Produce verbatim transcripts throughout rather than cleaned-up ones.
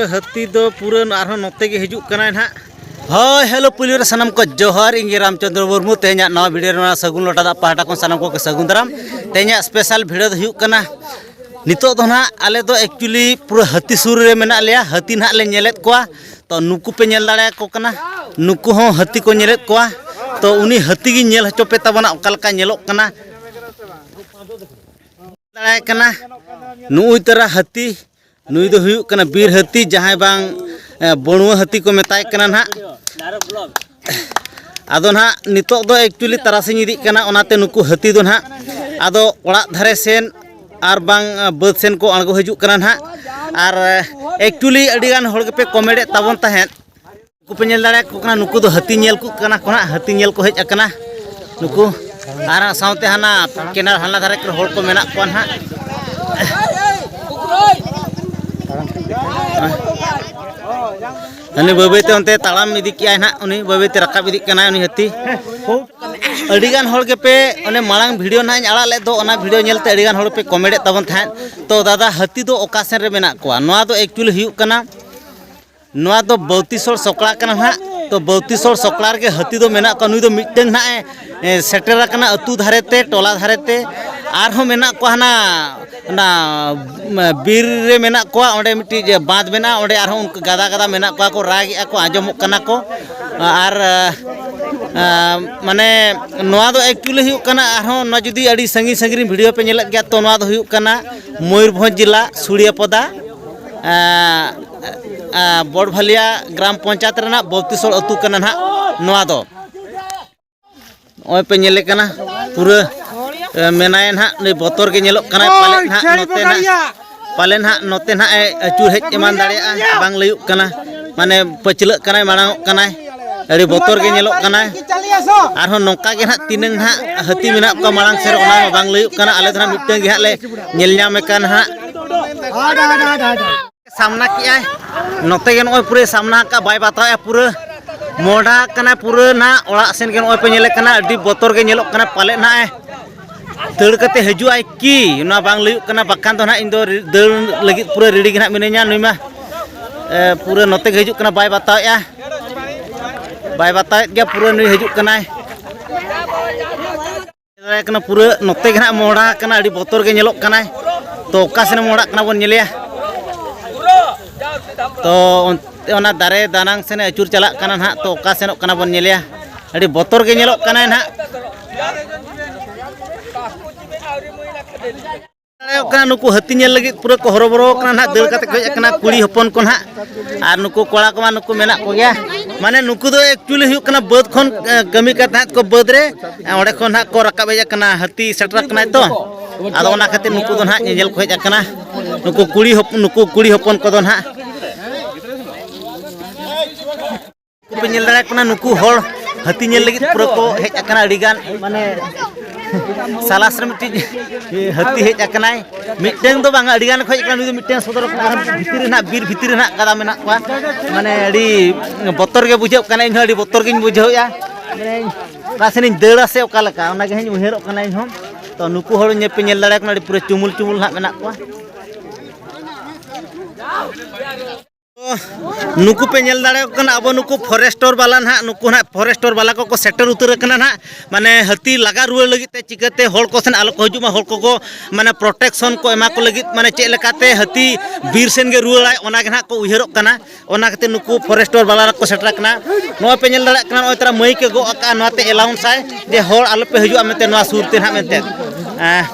ᱦᱟᱹᱛᱤ ᱫᱚ ᱯᱩᱨᱟᱹ ᱟᱨᱦᱚᱸ ᱱᱚᱛᱮ ᱜᱮ ᱦᱤᱡᱩᱜ ᱠᱟᱱᱟᱭ ᱱᱟᱦᱟᱜ᱾ ᱦᱳᱭ, ᱦᱮᱞᱳ, ᱯᱩᱭᱞᱩ ᱨᱮ ᱥᱟᱱᱟᱢ ᱠᱚ ᱡᱚᱦᱟᱨ᱾ ᱤᱧ ᱜᱮ ᱨᱟᱢᱪᱚᱸᱫᱽᱨᱚ ᱢᱩᱨᱢᱩ᱾ ᱛᱮᱦᱮᱧᱟᱜ ᱱᱟᱣᱟ ᱵᱷᱤᱰᱤᱭᱳ ᱨᱮ ᱱᱚᱣᱟ ᱥᱟᱹᱜᱩᱱ ᱞᱚᱴᱟ ᱫᱟᱜ ᱯᱟᱦᱴᱟ ᱠᱷᱚᱱ ᱥᱟᱱᱟᱢ ᱠᱚᱜᱮ ᱥᱟᱹᱜᱩᱱ ᱫᱟᱨᱟᱢ᱾ ᱛᱮᱦᱮᱧᱟᱜ ᱥᱯᱮᱥᱟᱞ ᱵᱷᱤᱰᱤᱭᱳ ᱫᱚ ᱦᱩᱭᱩᱜ ᱠᱟᱱᱟ, ᱱᱤᱛᱚᱜ ᱫᱚ ᱱᱟᱦᱟᱜ ᱟᱞᱮ ᱫᱚ ᱮᱠᱪᱩᱭᱮᱞᱤ ᱯᱩᱨᱟᱹ ᱦᱟᱹᱛᱤ ᱥᱩᱨ ᱨᱮ ᱢᱮᱱᱟᱜ ᱞᱮᱭᱟ᱾ ᱦᱟᱹᱛᱤ ᱱᱟᱦᱟᱜ ᱞᱮ ᱧᱮᱞᱮᱫ ᱠᱚᱣᱟ᱾ ᱛᱚ ᱱᱩᱠᱩ ᱯᱮ ᱧᱮᱞ ᱫᱟᱲᱮᱭᱟᱠᱚ ᱠᱟᱱᱟ, ᱱᱩᱠᱩ ᱦᱚᱸ ᱦᱟᱹᱛᱤ ᱠᱚ ᱧᱮᱞᱮᱫ ᱠᱚᱣᱟ᱾ ᱛᱚ ᱩᱱᱤ ᱦᱟᱹᱛᱤ ᱜᱮ ᱧᱮᱞ ᱦᱚᱪᱚ ᱯᱮ ᱛᱟᱵᱚᱱᱟ, ᱚᱠᱟ ᱞᱮᱠᱟ ᱧᱮᱞᱚᱜ ᱠᱟᱱᱟ᱾ ᱫᱟᱲᱮᱭᱟᱭ ᱠᱟᱱᱟ, ᱱᱩᱜᱼᱩᱭ ᱛᱟᱨᱟ ᱦᱟᱹᱛᱤ, ᱱᱩᱭ ᱫᱚ ᱦᱩᱭᱩᱜ ᱠᱟᱱᱟ ᱵᱤᱨ ᱦᱟᱹᱛᱤ, ᱡᱟᱦᱟᱸᱭ ᱵᱟᱝ, ᱮ, ᱵᱟᱹᱲᱩᱣᱟᱹ ᱦᱟᱹᱛᱤ ᱠᱚ ᱢᱮᱛᱟᱭ ᱠᱟᱱᱟ ᱱᱟᱦᱟᱜ᱾ ᱟᱫᱚ ᱱᱟᱦᱟᱜ ᱱᱤᱛᱚᱜ ᱫᱚ ᱮᱠᱪᱩᱭᱮᱞᱤ ᱛᱟᱨᱟᱥᱤᱧ ᱤᱫᱤᱜ ᱠᱟᱱᱟ, ᱚᱱᱟᱛᱮ ᱱᱩᱠᱩ ᱦᱟᱹᱛᱤ ᱫᱚ ᱱᱟᱦᱟᱜ ᱟᱫᱚ ᱚᱲᱟᱜ ᱫᱷᱟᱨᱮ ᱥᱮᱱ ᱟᱨ ᱵᱟᱝ, ᱮ, ᱵᱟᱹᱫᱽ ᱥᱮᱱ ᱠᱚ ᱟᱬᱜᱚ ᱦᱤᱡᱩᱜ ᱠᱟᱱᱟ ᱱᱟᱦᱟᱜ᱾ ᱟᱨ, ᱮ, ᱮᱠᱪᱩᱭᱮᱞᱤ ᱟᱹᱰᱤᱜᱟᱱ ᱦᱚᱲ ᱜᱮᱯᱮ ᱠᱚᱢᱮᱱᱴ ᱮᱫ ᱛᱟᱵᱚᱱ ᱛᱟᱦᱮᱸᱫ, ᱱᱩᱠᱩ ᱯᱮ ᱧᱮᱞ ᱫᱟᱲᱮᱭᱟᱠᱚ ᱠᱟᱱᱟ, ᱱᱩᱠᱩ ᱫᱚ ᱦᱟᱹᱛᱤ ᱧᱮᱞ ᱠᱚ ᱠᱟᱱᱟ ᱠᱚ ᱱᱟᱦᱟᱜ, ᱦᱟᱹᱛᱤ ᱧᱮᱞ ᱠᱚ ᱦᱮᱡ ᱟᱠᱟᱱᱟ ᱱᱩᱠᱩ᱾ ᱟᱨ ᱥᱟᱶᱛᱮ ᱦᱟᱱᱟ ᱠᱮᱱᱟᱞ ᱦᱟᱱᱟ ᱫᱷᱟᱨᱮ ᱠᱚᱨᱮ ᱦᱚᱲ ᱠᱚ ᱢᱮᱱᱟᱜ ᱠᱚᱣᱟ ᱱᱟᱦᱟᱜ᱾ ᱩᱱᱤ ᱵᱟᱹᱭ ᱵᱟᱹᱭ ᱛᱮ ᱚᱱᱛᱮ ᱛᱟᱲᱟᱢ ᱤᱫᱤ ᱠᱮᱜᱼᱟᱭ ᱱᱟᱦᱟᱜ, ᱩᱱᱤ ᱵᱟᱹᱭ ᱵᱟᱹᱭ ᱛᱮ ᱨᱟᱠᱟᱵ ᱤᱫᱤᱜ ᱠᱟᱱᱟᱭ ᱩᱱᱤ ᱦᱟᱹᱛᱤ᱾ ᱟᱹᱰᱤᱜᱟᱱ ᱦᱚᱲ ᱜᱮᱯᱮ ᱚᱱᱮ ᱢᱟᱲᱟᱝ ᱵᱷᱤᱰᱤᱭᱳ ᱱᱟᱦᱟᱜ ᱤᱧ ᱟᱲᱟᱜ ᱞᱮᱫ ᱫᱚ, ᱚᱱᱟ ᱵᱷᱤᱰᱤᱭᱳ ᱧᱮᱞᱛᱮ ᱟᱹᱰᱤᱜᱟᱱ ᱦᱚᱲ ᱯᱮ ᱠᱚᱢᱮᱱᱴ ᱮᱫ ᱛᱟᱵᱚᱱ ᱛᱟᱦᱮᱸᱫ᱾ ᱛᱚ ᱫᱟᱫᱟ, ᱦᱟᱹᱛᱤ ᱫᱚ ᱚᱠᱟ ᱥᱮᱱ ᱨᱮ ᱢᱮᱱᱟᱜ ᱠᱚᱣᱟ? ᱱᱚᱣᱟ ᱫᱚ ᱮᱠᱪᱩᱭᱮᱞᱤ ᱦᱩᱭᱩᱜ ᱠᱟᱱᱟ, ᱱᱚᱣᱟ ᱫᱚ ᱵᱟᱹᱣᱛᱤᱥᱚᱲ ᱥᱚᱠᱲᱟ ᱠᱟᱱᱟ ᱱᱟᱦᱟᱜ᱾ ᱛᱚ ᱵᱟᱹᱣᱛᱤᱥᱚᱲ ᱥᱚᱠᱲᱟ ᱨᱮᱜᱮ ᱦᱟᱹᱛᱤ ᱫᱚ ᱢᱮᱱᱟᱜ ᱠᱚᱣᱟ᱾ ᱱᱩᱭ ᱫᱚ ᱢᱤᱫᱴᱟᱝ ᱱᱟᱦᱟᱜ ᱮ, ᱮ, ᱥᱮᱴᱮᱨ ᱟᱠᱟᱱᱟ ᱟᱹᱛᱩ ᱫᱷᱟᱨᱮ ᱛᱮ, ᱴᱚᱞᱟ ᱫᱷᱟᱨᱮ ᱛᱮ᱾ ᱟᱨᱦᱚᱸ ᱢᱮᱱᱟᱜ ᱠᱚᱣᱟ ᱦᱟᱱᱟ, ᱚᱱᱟ, ᱩᱢ, ᱵᱤᱨ ᱨᱮ ᱢᱮᱱᱟᱜ ᱠᱚᱣᱟ, ᱚᱸᱰᱮ ᱢᱤᱫᱴᱤᱡ ᱵᱟᱸᱫᱽ ᱢᱮᱱᱟᱜᱼᱟ, ᱚᱸᱰᱮ ᱟᱨᱦᱚᱸ ᱩᱱᱠᱩ ᱜᱟᱫᱟ ᱜᱟᱫᱟ ᱢᱮᱱᱟᱜ ᱠᱚᱣᱟ ᱠᱚ, ᱨᱟᱜᱮᱜᱼᱟ ᱠᱚ, ᱟᱸᱡᱚᱢᱚᱜ ᱠᱟᱱᱟ ᱠᱚ᱾ ᱟᱨ, ᱮ, ᱮ, ᱢᱟᱱᱮ ᱱᱚᱣᱟ ᱫᱚ ᱮᱠᱪᱩᱭᱮᱞᱤ ᱦᱩᱭᱩᱜ ᱠᱟᱱᱟ, ᱟᱨᱦᱚᱸ ᱱᱚᱣᱟ ᱡᱩᱫᱤ ᱟᱹᱰᱤ ᱥᱟᱺᱜᱤᱧ ᱥᱟᱺᱜᱤᱧ ᱨᱮᱱ ᱵᱷᱤᱰᱤᱭᱳ ᱯᱮ ᱧᱮᱞᱮᱫ ᱜᱮᱭᱟ, ᱛᱚ ᱱᱚᱣᱟ ᱫᱚ ᱦᱩᱭᱩᱜ ᱠᱟᱱᱟ ᱢᱚᱭᱩᱨᱵᱷᱚᱸᱡᱽ ᱡᱮᱞᱟ ᱥᱩᱲᱤᱭᱟᱯᱚᱫᱟ, ᱮ, ᱮ, ᱵᱚᱲᱵᱷᱟᱞᱤᱭᱟ ᱜᱨᱟᱢ ᱯᱚᱧᱪᱟᱭᱮᱛ ᱨᱮᱱᱟᱜ ᱵᱚᱛᱤᱥᱚᱲ ᱟᱹᱛᱩ ᱠᱟᱱᱟ ᱱᱟᱦᱟᱜ ᱱᱚᱣᱟ ᱫᱚ᱾ ᱱᱚᱜᱼᱚᱭ ᱯᱮ ᱧᱮᱞᱮ ᱠᱟᱱᱟ, ᱯᱩᱨᱟᱹ, ᱮ, ᱢᱮᱱᱟᱭ ᱱᱟᱦᱟᱜ, ᱱᱩᱭ ᱵᱚᱛᱚᱨ ᱜᱮ ᱧᱮᱞᱚᱜ ᱠᱟᱱᱟᱭ᱾ ᱯᱟᱞᱮᱫ ᱱᱟᱦᱟᱜ ᱱᱚᱛᱮ ᱱᱟᱦᱟᱜ, ᱯᱟᱞᱮ ᱱᱟᱦᱟᱜ ᱱᱚᱛᱮ ᱱᱟᱦᱟᱜ ᱮ ᱟᱹᱪᱩᱨ ᱦᱮᱡ ᱮᱢᱟᱱ ᱫᱟᱲᱮᱭᱟᱜᱼᱟ, ᱵᱟᱝ ᱞᱟᱹᱭᱩᱜ ᱠᱟᱱᱟ᱾ ᱢᱟᱱᱮ ᱯᱟᱹᱪᱷᱞᱟᱹᱜ ᱠᱟᱱᱟᱭ, ᱢᱟᱲᱟᱝᱚᱜ ᱠᱟᱱᱟᱭ, ᱟᱹᱰᱤ ᱵᱚᱛᱚᱨ ᱜᱮ ᱧᱮᱞᱚᱜ ᱠᱟᱱᱟᱭ᱾ ᱟᱨᱦᱚᱸ ᱱᱚᱝᱠᱟ ᱜᱮ ᱱᱟᱦᱟᱜ ᱛᱤᱱᱟᱹᱝ ᱱᱟᱦᱟᱜ ᱦᱟᱹᱛᱤ ᱢᱮᱱᱟᱜ ᱠᱚᱣᱟ ᱢᱟᱲᱟᱝ ᱥᱮᱫ ᱨᱮ, ᱚᱱᱟ ᱦᱚᱸ ᱵᱟᱝ ᱞᱟᱹᱭᱩᱜ ᱠᱟᱱᱟ᱾ ᱟᱞᱮ ᱫᱚ ᱱᱟᱦᱟᱜ ᱢᱤᱫᱴᱟᱝ ᱜᱮ ᱦᱟᱸᱜ ᱞᱮ ᱧᱮᱞ ᱧᱟᱢᱮ ᱠᱟᱱ ᱦᱟᱸᱜ᱾ ᱥᱟᱢᱱᱟ ᱠᱮᱜᱼᱟᱭ᱾ ᱱᱚᱛᱮ ᱜᱮ ᱱᱚᱜᱼᱚᱭ ᱯᱩᱨᱟᱹᱭ ᱥᱟᱢᱱᱟ ᱟᱠᱟᱫ, ᱵᱟᱭ ᱵᱟᱛᱟᱣᱮᱜᱼᱟ᱾ ᱯᱩᱨᱟᱹ ᱢᱚᱦᱰᱟ ᱠᱟᱱᱟᱭ, ᱯᱩᱨᱟᱹ ᱱᱟᱜ ᱚᱲᱟᱜ ᱥᱮᱱ ᱜᱮ ᱱᱚᱜᱼᱚᱭ ᱯᱮ ᱧᱮᱞᱮ ᱠᱟᱱᱟ᱾ ᱟᱹᱰᱤ ᱵᱚᱛᱚᱨ ᱜᱮ ᱧᱮᱞᱚᱜ ᱠᱟᱱᱟ, ᱯᱟᱞᱮᱫ ᱱᱟᱜ ᱮ ᱫᱟᱹᱲ ᱠᱟᱛᱮ ᱦᱤᱡᱩᱜᱼᱟᱭ ᱠᱤ, ᱚᱱᱟ ᱵᱟᱝ ᱞᱟᱹᱭᱩᱜ ᱠᱟᱱᱟ᱾ ᱵᱟᱠᱷᱟᱱ ᱫᱚ ᱱᱟᱜ ᱤᱧ ᱫᱚ ᱨᱤ-, ᱫᱟᱹᱲ ᱞᱟᱹᱜᱤᱫ ᱯᱩᱨᱟᱹ ᱨᱮᱰᱤ ᱜᱮ ᱱᱟᱜ ᱢᱤᱱᱟᱹᱧᱟ᱾ ᱱᱩᱭ ᱢᱟ ᱮ, ᱯᱩᱨᱟᱹ ᱱᱚᱛᱮ ᱜᱮ ᱦᱤᱡᱩᱜ ᱠᱟᱱᱟ, ᱵᱟᱭ ᱵᱟᱛᱟᱣᱮᱫᱼᱟ, ᱵᱟᱭ ᱵᱟᱛᱟᱣᱮᱫ ᱜᱮᱭᱟ, ᱯᱩᱨᱟᱹ ᱱᱩᱭ ᱦᱤᱡᱩᱜ ᱠᱟᱱᱟᱭ᱾ ᱠᱟᱱᱟ, ᱯᱩᱨᱟᱹ ᱱᱚᱛᱮ ᱜᱮ ᱱᱟᱦᱟᱜ ᱢᱚᱦᱰᱟ ᱟᱠᱟᱱᱟ, ᱟᱹᱰᱤ ᱵᱚᱛᱚᱨ ᱜᱮ ᱧᱮᱞᱚᱜ ᱠᱟᱱᱟᱭ᱾ ᱛᱚ ᱚᱠᱟ ᱥᱮᱱᱮ ᱢᱚᱦᱰᱟᱜ ᱠᱟᱱᱟ ᱵᱚᱱ ᱧᱮᱞᱮᱭᱟ᱾ ᱛᱚ ᱚᱱᱛᱮ ᱚᱱᱟ ᱫᱟᱨᱮ ᱫᱟᱱᱟᱝ ᱥᱮᱱᱮ ᱟᱹᱪᱩᱨ ᱪᱟᱞᱟᱜ ᱠᱟᱱᱟ ᱱᱟᱦᱟᱜ, ᱛᱚ ᱚᱠᱟ ᱥᱮᱱᱚᱜ ᱠᱟᱱᱟ ᱵᱚᱱ ᱧᱮᱞᱮᱭᱟ᱾ ᱟᱹᱰᱤ ᱵᱚᱛᱚᱨ ᱜᱮ ᱧᱮᱞᱚᱜ ᱠᱟᱱᱟᱭ ᱱᱟᱦᱟᱜ᱾ ᱫᱟᱲᱮᱭᱟᱜ ᱠᱟᱱᱟ, ᱱᱩᱠᱩ ᱦᱟᱹᱛᱤ ᱧᱮᱞ ᱞᱟᱹᱜᱤᱫ ᱯᱩᱨᱟᱹ ᱠᱚ ᱦᱚᱨᱚᱵᱚᱨᱚ ᱠᱟᱱᱟ ᱱᱟᱦᱟᱜ, ᱫᱟᱹᱲ ᱠᱟᱛᱮ ᱠᱚ ᱦᱮᱡ ᱟᱠᱟᱱᱟ ᱠᱩᱲᱤ ᱦᱚᱯᱚᱱ ᱠᱚ ᱱᱟᱦᱟᱜ᱾ ᱟᱨ ᱱᱩᱠᱩ ᱠᱚᱲᱟ ᱠᱚᱢᱟ ᱱᱩᱠᱩ ᱢᱮᱱᱟᱜ ᱠᱚᱜᱮᱭᱟ᱾ ᱢᱟᱱᱮ ᱱᱩᱠᱩ ᱫᱚ actually ᱦᱩᱭᱩᱜ ᱠᱟᱱᱟ ᱵᱟᱹᱫᱽ ᱠᱷᱚᱱ, ᱮ, ᱠᱟᱹᱢᱤ ᱠᱟᱛᱮ ᱱᱟᱦᱟᱜ ᱠᱚ ᱵᱟᱹᱫᱽ ᱨᱮ, ᱮ, ᱚᱸᱰᱮ ᱠᱷᱚᱱ ᱱᱟᱦᱟᱜ ᱠᱚ ᱨᱟᱠᱟᱵ ᱦᱮᱡ ᱟᱠᱟᱱᱟ, ᱦᱟᱹᱛᱤ ᱥᱮᱴᱮᱨ ᱟᱠᱟᱱᱟᱭ ᱛᱚ᱾ ᱟᱫᱚ ᱚᱱᱟ ᱠᱷᱟᱹᱛᱤᱨ ᱱᱩᱠᱩ ᱫᱚ ᱱᱟᱦᱟᱜ ᱧᱮᱧᱮᱞ ᱠᱚ ᱦᱮᱡ ᱟᱠᱟᱱᱟ, ᱱᱩᱠᱩ ᱠᱩᱲᱤ ᱦᱚᱯ-, ᱱᱩᱠᱩ ᱠᱩᱲᱤ ᱦᱚᱯᱚᱱ ᱠᱚᱫᱚ ᱱᱟᱦᱟᱜ᱾ ᱯᱮ ᱧᱮᱞ ᱫᱟᱲᱮᱭᱟᱜ ᱠᱟᱱᱟ, ᱱᱩᱠᱩ ᱦᱚᱲ ᱦᱟᱹᱛᱤ ᱧᱮᱞ ᱞᱟᱹᱜᱤᱫ ᱯᱩᱨᱟᱹ ᱠᱚ ᱦᱮᱡ ᱟᱠᱟᱱᱟ᱾ ᱟᱹᱰᱤ ᱜᱟᱱ, ᱢᱟᱱᱮ, ᱥᱟᱞᱟᱥ ᱨᱮ ᱢᱤᱫᱴᱤᱡ ᱦᱟᱹᱛᱤ ᱦᱮᱡ ᱟᱠᱟᱱᱟᱭ᱾ ᱢᱤᱫᱴᱟᱝ ᱫᱚ ᱵᱟᱝᱟ, ᱟᱹᱰᱤ ᱜᱟᱱ ᱠᱚ ᱦᱮᱡ ᱟᱠᱟᱱᱟ᱾ ᱱᱩᱭ ᱫᱚ ᱢᱤᱫᱴᱟᱝ ᱥᱚᱫᱚᱨ ᱠᱟᱱᱟ, ᱟᱨ ᱵᱷᱤᱛᱤᱨ ᱨᱮ ᱱᱟᱦᱟᱜ, ᱵᱤᱨ ᱵᱷᱤᱛᱤᱨ ᱨᱮ ᱱᱟᱦᱟᱜ ᱠᱟᱫᱟ ᱢᱮᱱᱟᱜ ᱠᱚᱣᱟ᱾ ᱢᱟᱱᱮ, ᱟᱹᱰᱤ ᱵᱚᱛᱚᱨ ᱜᱮ ᱵᱩᱡᱷᱟᱹᱜ ᱠᱟᱱᱟ, ᱤᱧ ᱦᱚᱸ ᱟᱹᱰᱤ ᱵᱚᱛᱚᱨ ᱜᱤᱧ ᱵᱩᱡᱷᱟᱹᱣᱮᱫᱼᱟ᱾ ᱢᱟᱱᱮ, ᱚᱠᱟ ᱥᱮᱱᱤᱧ ᱫᱟᱹᱲᱟ ᱥᱮ ᱚᱠᱟ ᱞᱮᱠᱟ, ᱚᱱᱟ ᱜᱮ ᱦᱟᱸᱜ ᱤᱧ ᱩᱭᱦᱟᱹᱨᱚᱜ ᱠᱟᱱᱟ ᱤᱧ ᱦᱚᱸ᱾ ᱛᱚ, ᱱᱩᱠᱩ ᱦᱚᱲ ᱧᱮᱞ ᱯᱮ ᱧᱮᱞ ᱫᱟᱲᱮᱭᱟᱜ ᱠᱟᱱᱟ, ᱟᱹᱰᱤ ᱯᱩᱨᱟᱹ ᱪᱩᱢᱩᱞ ᱪᱩᱢᱩᱞ ᱱᱟᱦᱟᱜ ᱢᱮᱱᱟᱜ ᱠᱚᱣᱟ᱾ ᱱᱩᱠᱩ ᱯᱮ ᱧᱮᱞ ᱫᱟᱲᱮᱭᱟᱠᱚ ᱠᱟᱱᱟ, ᱟᱵᱚ ᱱᱩᱠᱩ ᱯᱷᱚᱨᱮᱥᱴᱚᱨ ᱵᱟᱞᱟ ᱱᱟᱦᱟᱜ, ᱱᱩᱠᱩ ᱱᱟᱦᱟᱜ ᱯᱷᱚᱨᱮᱥᱴᱚᱨ ᱵᱟᱞᱟ ᱠᱚᱠᱚ ᱥᱮᱴᱮᱨ ᱩᱛᱟᱹᱨ ᱟᱠᱟᱱᱟ ᱱᱟᱦᱟᱜ᱾ ᱢᱟᱱᱮ, ᱦᱟᱹᱛᱤ ᱞᱟᱜᱟ ᱨᱩᱣᱟᱹᱲ ᱞᱟᱹᱜᱤᱫ ᱛᱮ, ᱪᱤᱠᱟᱹᱛᱮ ᱦᱚᱲ ᱠᱚ ᱥᱮᱱ ᱟᱞᱚ ᱠᱚ ᱦᱤᱡᱩᱜ ᱢᱟ, ᱦᱚᱲ ᱠᱚᱠᱚ, ᱢᱟᱱᱮ, ᱯᱨᱚᱴᱮᱠᱥᱚᱱ ᱠᱚ ᱮᱢᱟ ᱠᱚ ᱞᱟᱹᱜᱤᱫ, ᱢᱟᱱᱮ, ᱪᱮᱫ ᱞᱮᱠᱟᱛᱮ ᱦᱟᱹᱛᱤ ᱵᱤᱨ ᱥᱮᱱ ᱜᱮ ᱨᱩᱣᱟᱹᱲᱟᱭ, ᱚᱱᱟ ᱜᱮ ᱱᱟᱦᱟᱜ ᱠᱚ ᱩᱭᱦᱟᱹᱨᱚᱜ ᱠᱟᱱᱟ᱾ ᱚᱱᱟ ᱠᱷᱟᱹᱛᱤᱨ ᱱᱩᱠᱩ ᱯᱷᱚᱨᱮᱥᱴᱚᱨ ᱵᱟᱞᱟ ᱠᱚ ᱥᱮᱴᱮᱨ ᱟᱠᱟᱱᱟ᱾ ᱱᱚᱜᱼᱚᱭ ᱯᱮ ᱧᱮᱞ ᱫᱟᱲᱮᱭᱟᱜ ᱠᱟᱱᱟ, ᱱᱚᱜᱼᱚᱭ ᱛᱟᱨᱟ ᱢᱟᱹᱭᱤᱠ ᱮ ᱜᱚᱜ ᱟᱠᱟᱫᱼᱟ, ᱱᱚᱣᱟᱛᱮ ᱮᱞᱟᱣᱩᱱᱥ ᱟᱭ ᱡᱮ ᱦᱚᱲ ᱟᱞᱚᱯᱮ ᱦᱤᱡᱩᱜᱼᱟ ᱢᱮᱱᱛᱮ, ᱱᱚᱣᱟ ᱥᱩᱨ ᱛᱮ ᱱᱟᱦᱟᱜ ᱢᱮᱱᱛᱮ᱾ ᱮᱸ,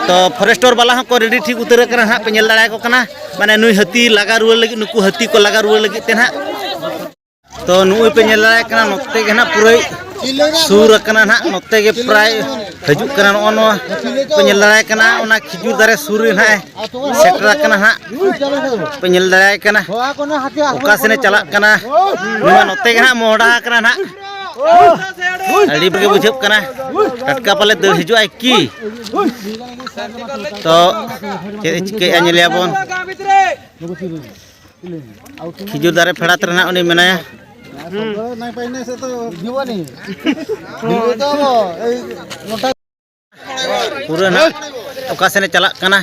ᱛᱚ, ᱯᱷᱚᱨᱮᱥᱴᱚᱨ ᱵᱟᱞᱟ ᱦᱚᱸᱠᱚ ᱨᱮᱰᱤ ᱴᱷᱤᱠ ᱩᱛᱟᱹᱨ ᱟᱠᱟᱱᱟ ᱱᱟᱦᱟᱜ, ᱯᱮ ᱧᱮᱞ ᱫᱟᱲᱮᱭᱟᱠᱚ ᱠᱟᱱᱟ᱾ ᱢᱟᱱᱮ, ᱱᱩᱭ ᱦᱟᱹᱛᱤ ᱞᱟᱜᱟ ᱨᱩᱣᱟᱹᱲ ᱞᱟᱹᱜᱤᱫ, ᱱᱩᱠᱩ ᱦᱟᱹᱛᱤ ᱠᱚ ᱞᱟᱜᱟ ᱨᱩᱣᱟᱹᱲ ᱞᱟᱹᱜᱤᱫ ᱛᱮ ᱱᱟᱦᱟᱜ᱾ ᱛᱚ, ᱱᱩᱜᱼᱩᱭ ᱯᱮ ᱧᱮᱞ ᱫᱟᱲᱮᱭᱟᱜ ᱠᱟᱱᱟ, ᱱᱚᱛᱮ ᱜᱮ ᱱᱟᱦᱟᱜ ᱯᱩᱨᱟᱹᱭ ᱥᱩᱨ ᱟᱠᱟᱱᱟ ᱱᱟᱦᱟᱜ, ᱱᱚᱛᱮ ᱜᱮ ᱯᱨᱟᱭ ᱦᱤᱡᱩᱜ ᱠᱟᱱᱟ᱾ ᱱᱚᱜᱼᱚ ᱱᱚᱣᱟ ᱯᱮ ᱧᱮᱞ ᱫᱟᱲᱮᱭᱟᱜ ᱠᱟᱱᱟ, ᱚᱱᱟ ᱠᱷᱤᱡᱩᱨ ᱫᱟᱨᱮ ᱥᱩᱨ ᱨᱮ ᱱᱟᱦᱟᱜ ᱮ ᱥᱮᱴᱮᱨ ᱟᱠᱟᱱᱟ ᱱᱟᱦᱟᱜ᱾ ᱯᱮ ᱧᱮᱞ ᱫᱟᱲᱮᱭᱟᱭ ᱠᱟᱱᱟ, ᱚᱠᱟ ᱥᱮᱱᱮ ᱪᱟᱞᱟᱜ ᱠᱟᱱᱟ᱾ ᱱᱚᱣᱟ ᱱᱚᱛᱮ ᱜᱮ ᱱᱟᱦᱟᱜ ᱢᱚᱦᱰᱟ ᱟᱠᱟᱱᱟ ᱱᱟᱦᱟᱜ᱾ ᱟᱹᱰᱤ ᱵᱷᱟᱜᱮ ᱵᱩᱡᱷᱟᱹᱜ ᱠᱟᱱᱟ, ᱴᱟᱴᱠᱟ ᱯᱟᱞᱮ ᱫᱟᱹᱲ ᱦᱤᱡᱩᱜ ᱟᱭ ᱠᱤ᱾ ᱛᱚ, ᱪᱮᱫ ᱮ ᱪᱤᱠᱟᱹᱭᱮᱫᱼᱟ, ᱧᱮᱞᱮᱭᱟ ᱵᱚᱱ᱾ ᱠᱷᱤᱡᱩᱨ ᱫᱟᱨᱮ ᱯᱷᱮᱰᱟᱛ ᱨᱮ ᱱᱟᱦᱟᱜ ᱩᱱᱤ ᱢᱮᱱᱟᱭᱟ᱾ ᱯᱩᱨᱟᱹ ᱱᱟᱦᱟᱜ ᱚᱠᱟ ᱥᱮᱱᱮ ᱪᱟᱞᱟᱜ ᱠᱟᱱᱟ,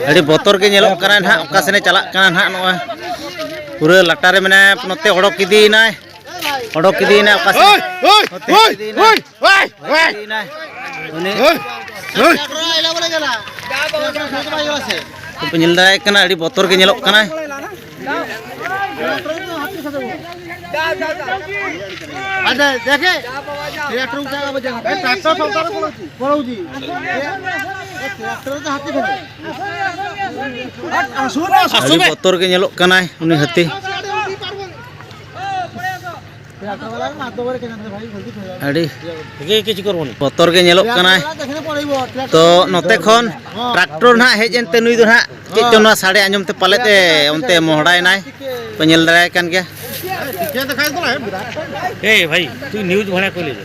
ᱟᱹᱰᱤ ᱵᱚᱛᱚᱨ ᱜᱮ ᱧᱮᱞᱚᱜ ᱠᱟᱱᱟ ᱱᱟᱦᱟᱜ, ᱚᱠᱟ ᱥᱮᱱᱮ ᱪᱟᱞᱟᱜ ᱠᱟᱱᱟ ᱱᱟᱦᱟᱜ᱾ ᱱᱚᱜᱼᱚᱭ ᱯᱩᱨᱟᱹ ᱞᱟᱴᱟ ᱨᱮ ᱢᱮᱱᱟᱭᱟ, ᱱᱚᱛᱮ ᱚᱰᱚᱠ ᱤᱫᱤᱭᱮᱱᱟᱭ, ᱚᱰᱚᱠ ᱤᱫᱤᱭᱮᱱᱟᱭ ᱚᱠᱟ ᱥᱮᱫ? ᱱᱚᱛᱮ ᱤᱫᱤᱭᱮᱱᱟᱭ, ᱚᱰᱚᱠ ᱤᱫᱤᱭᱮᱱᱟᱭ᱾ ᱩᱱᱤ ᱯᱮ ᱧᱮᱞ ᱫᱟᱲᱮᱭᱟᱜ ᱠᱟᱱᱟ, ᱟᱹᱰᱤ ᱵᱚᱛᱚᱨ ᱜᱮ ᱧᱮᱞᱚᱜ ᱠᱟᱱᱟᱭ᱾ ᱟᱹᱰᱤ ᱵᱚᱛᱚᱨ ᱜᱮ ᱧᱮᱞᱚᱜ ᱠᱟᱱᱟᱭ ᱩᱱᱤ ᱦᱟᱹᱛᱤ᱾ ᱟᱹᱰᱤ ᱵᱚᱛᱚᱨ ᱜᱮ ᱧᱮᱞᱚᱜ ᱠᱟᱱᱟᱭ᱾ ᱛᱚ ᱱᱚᱛᱮ ᱠᱷᱚᱱ ᱴᱨᱟᱠᱴᱚᱨ ᱱᱟᱦᱟᱜ ᱦᱮᱡ ᱮᱱᱛᱮ ᱱᱩᱭ ᱫᱚ ᱱᱟᱦᱟᱜ ᱪᱮᱫ ᱪᱚᱝ ᱱᱚᱣᱟ ᱥᱟᱰᱮ ᱟᱸᱡᱚᱢ ᱛᱮ ᱯᱟᱞᱮᱫ ᱮ ᱚᱱᱛᱮ ᱢᱚᱦᱰᱟᱭᱮᱱᱟᱭ᱾ ᱯᱮ ᱧᱮᱞ ᱫᱟᱲᱮᱭᱟᱭ ᱠᱟᱱ ᱜᱮᱭᱟ᱾ ए भाई, तू न्यूज़ बना को ले जा।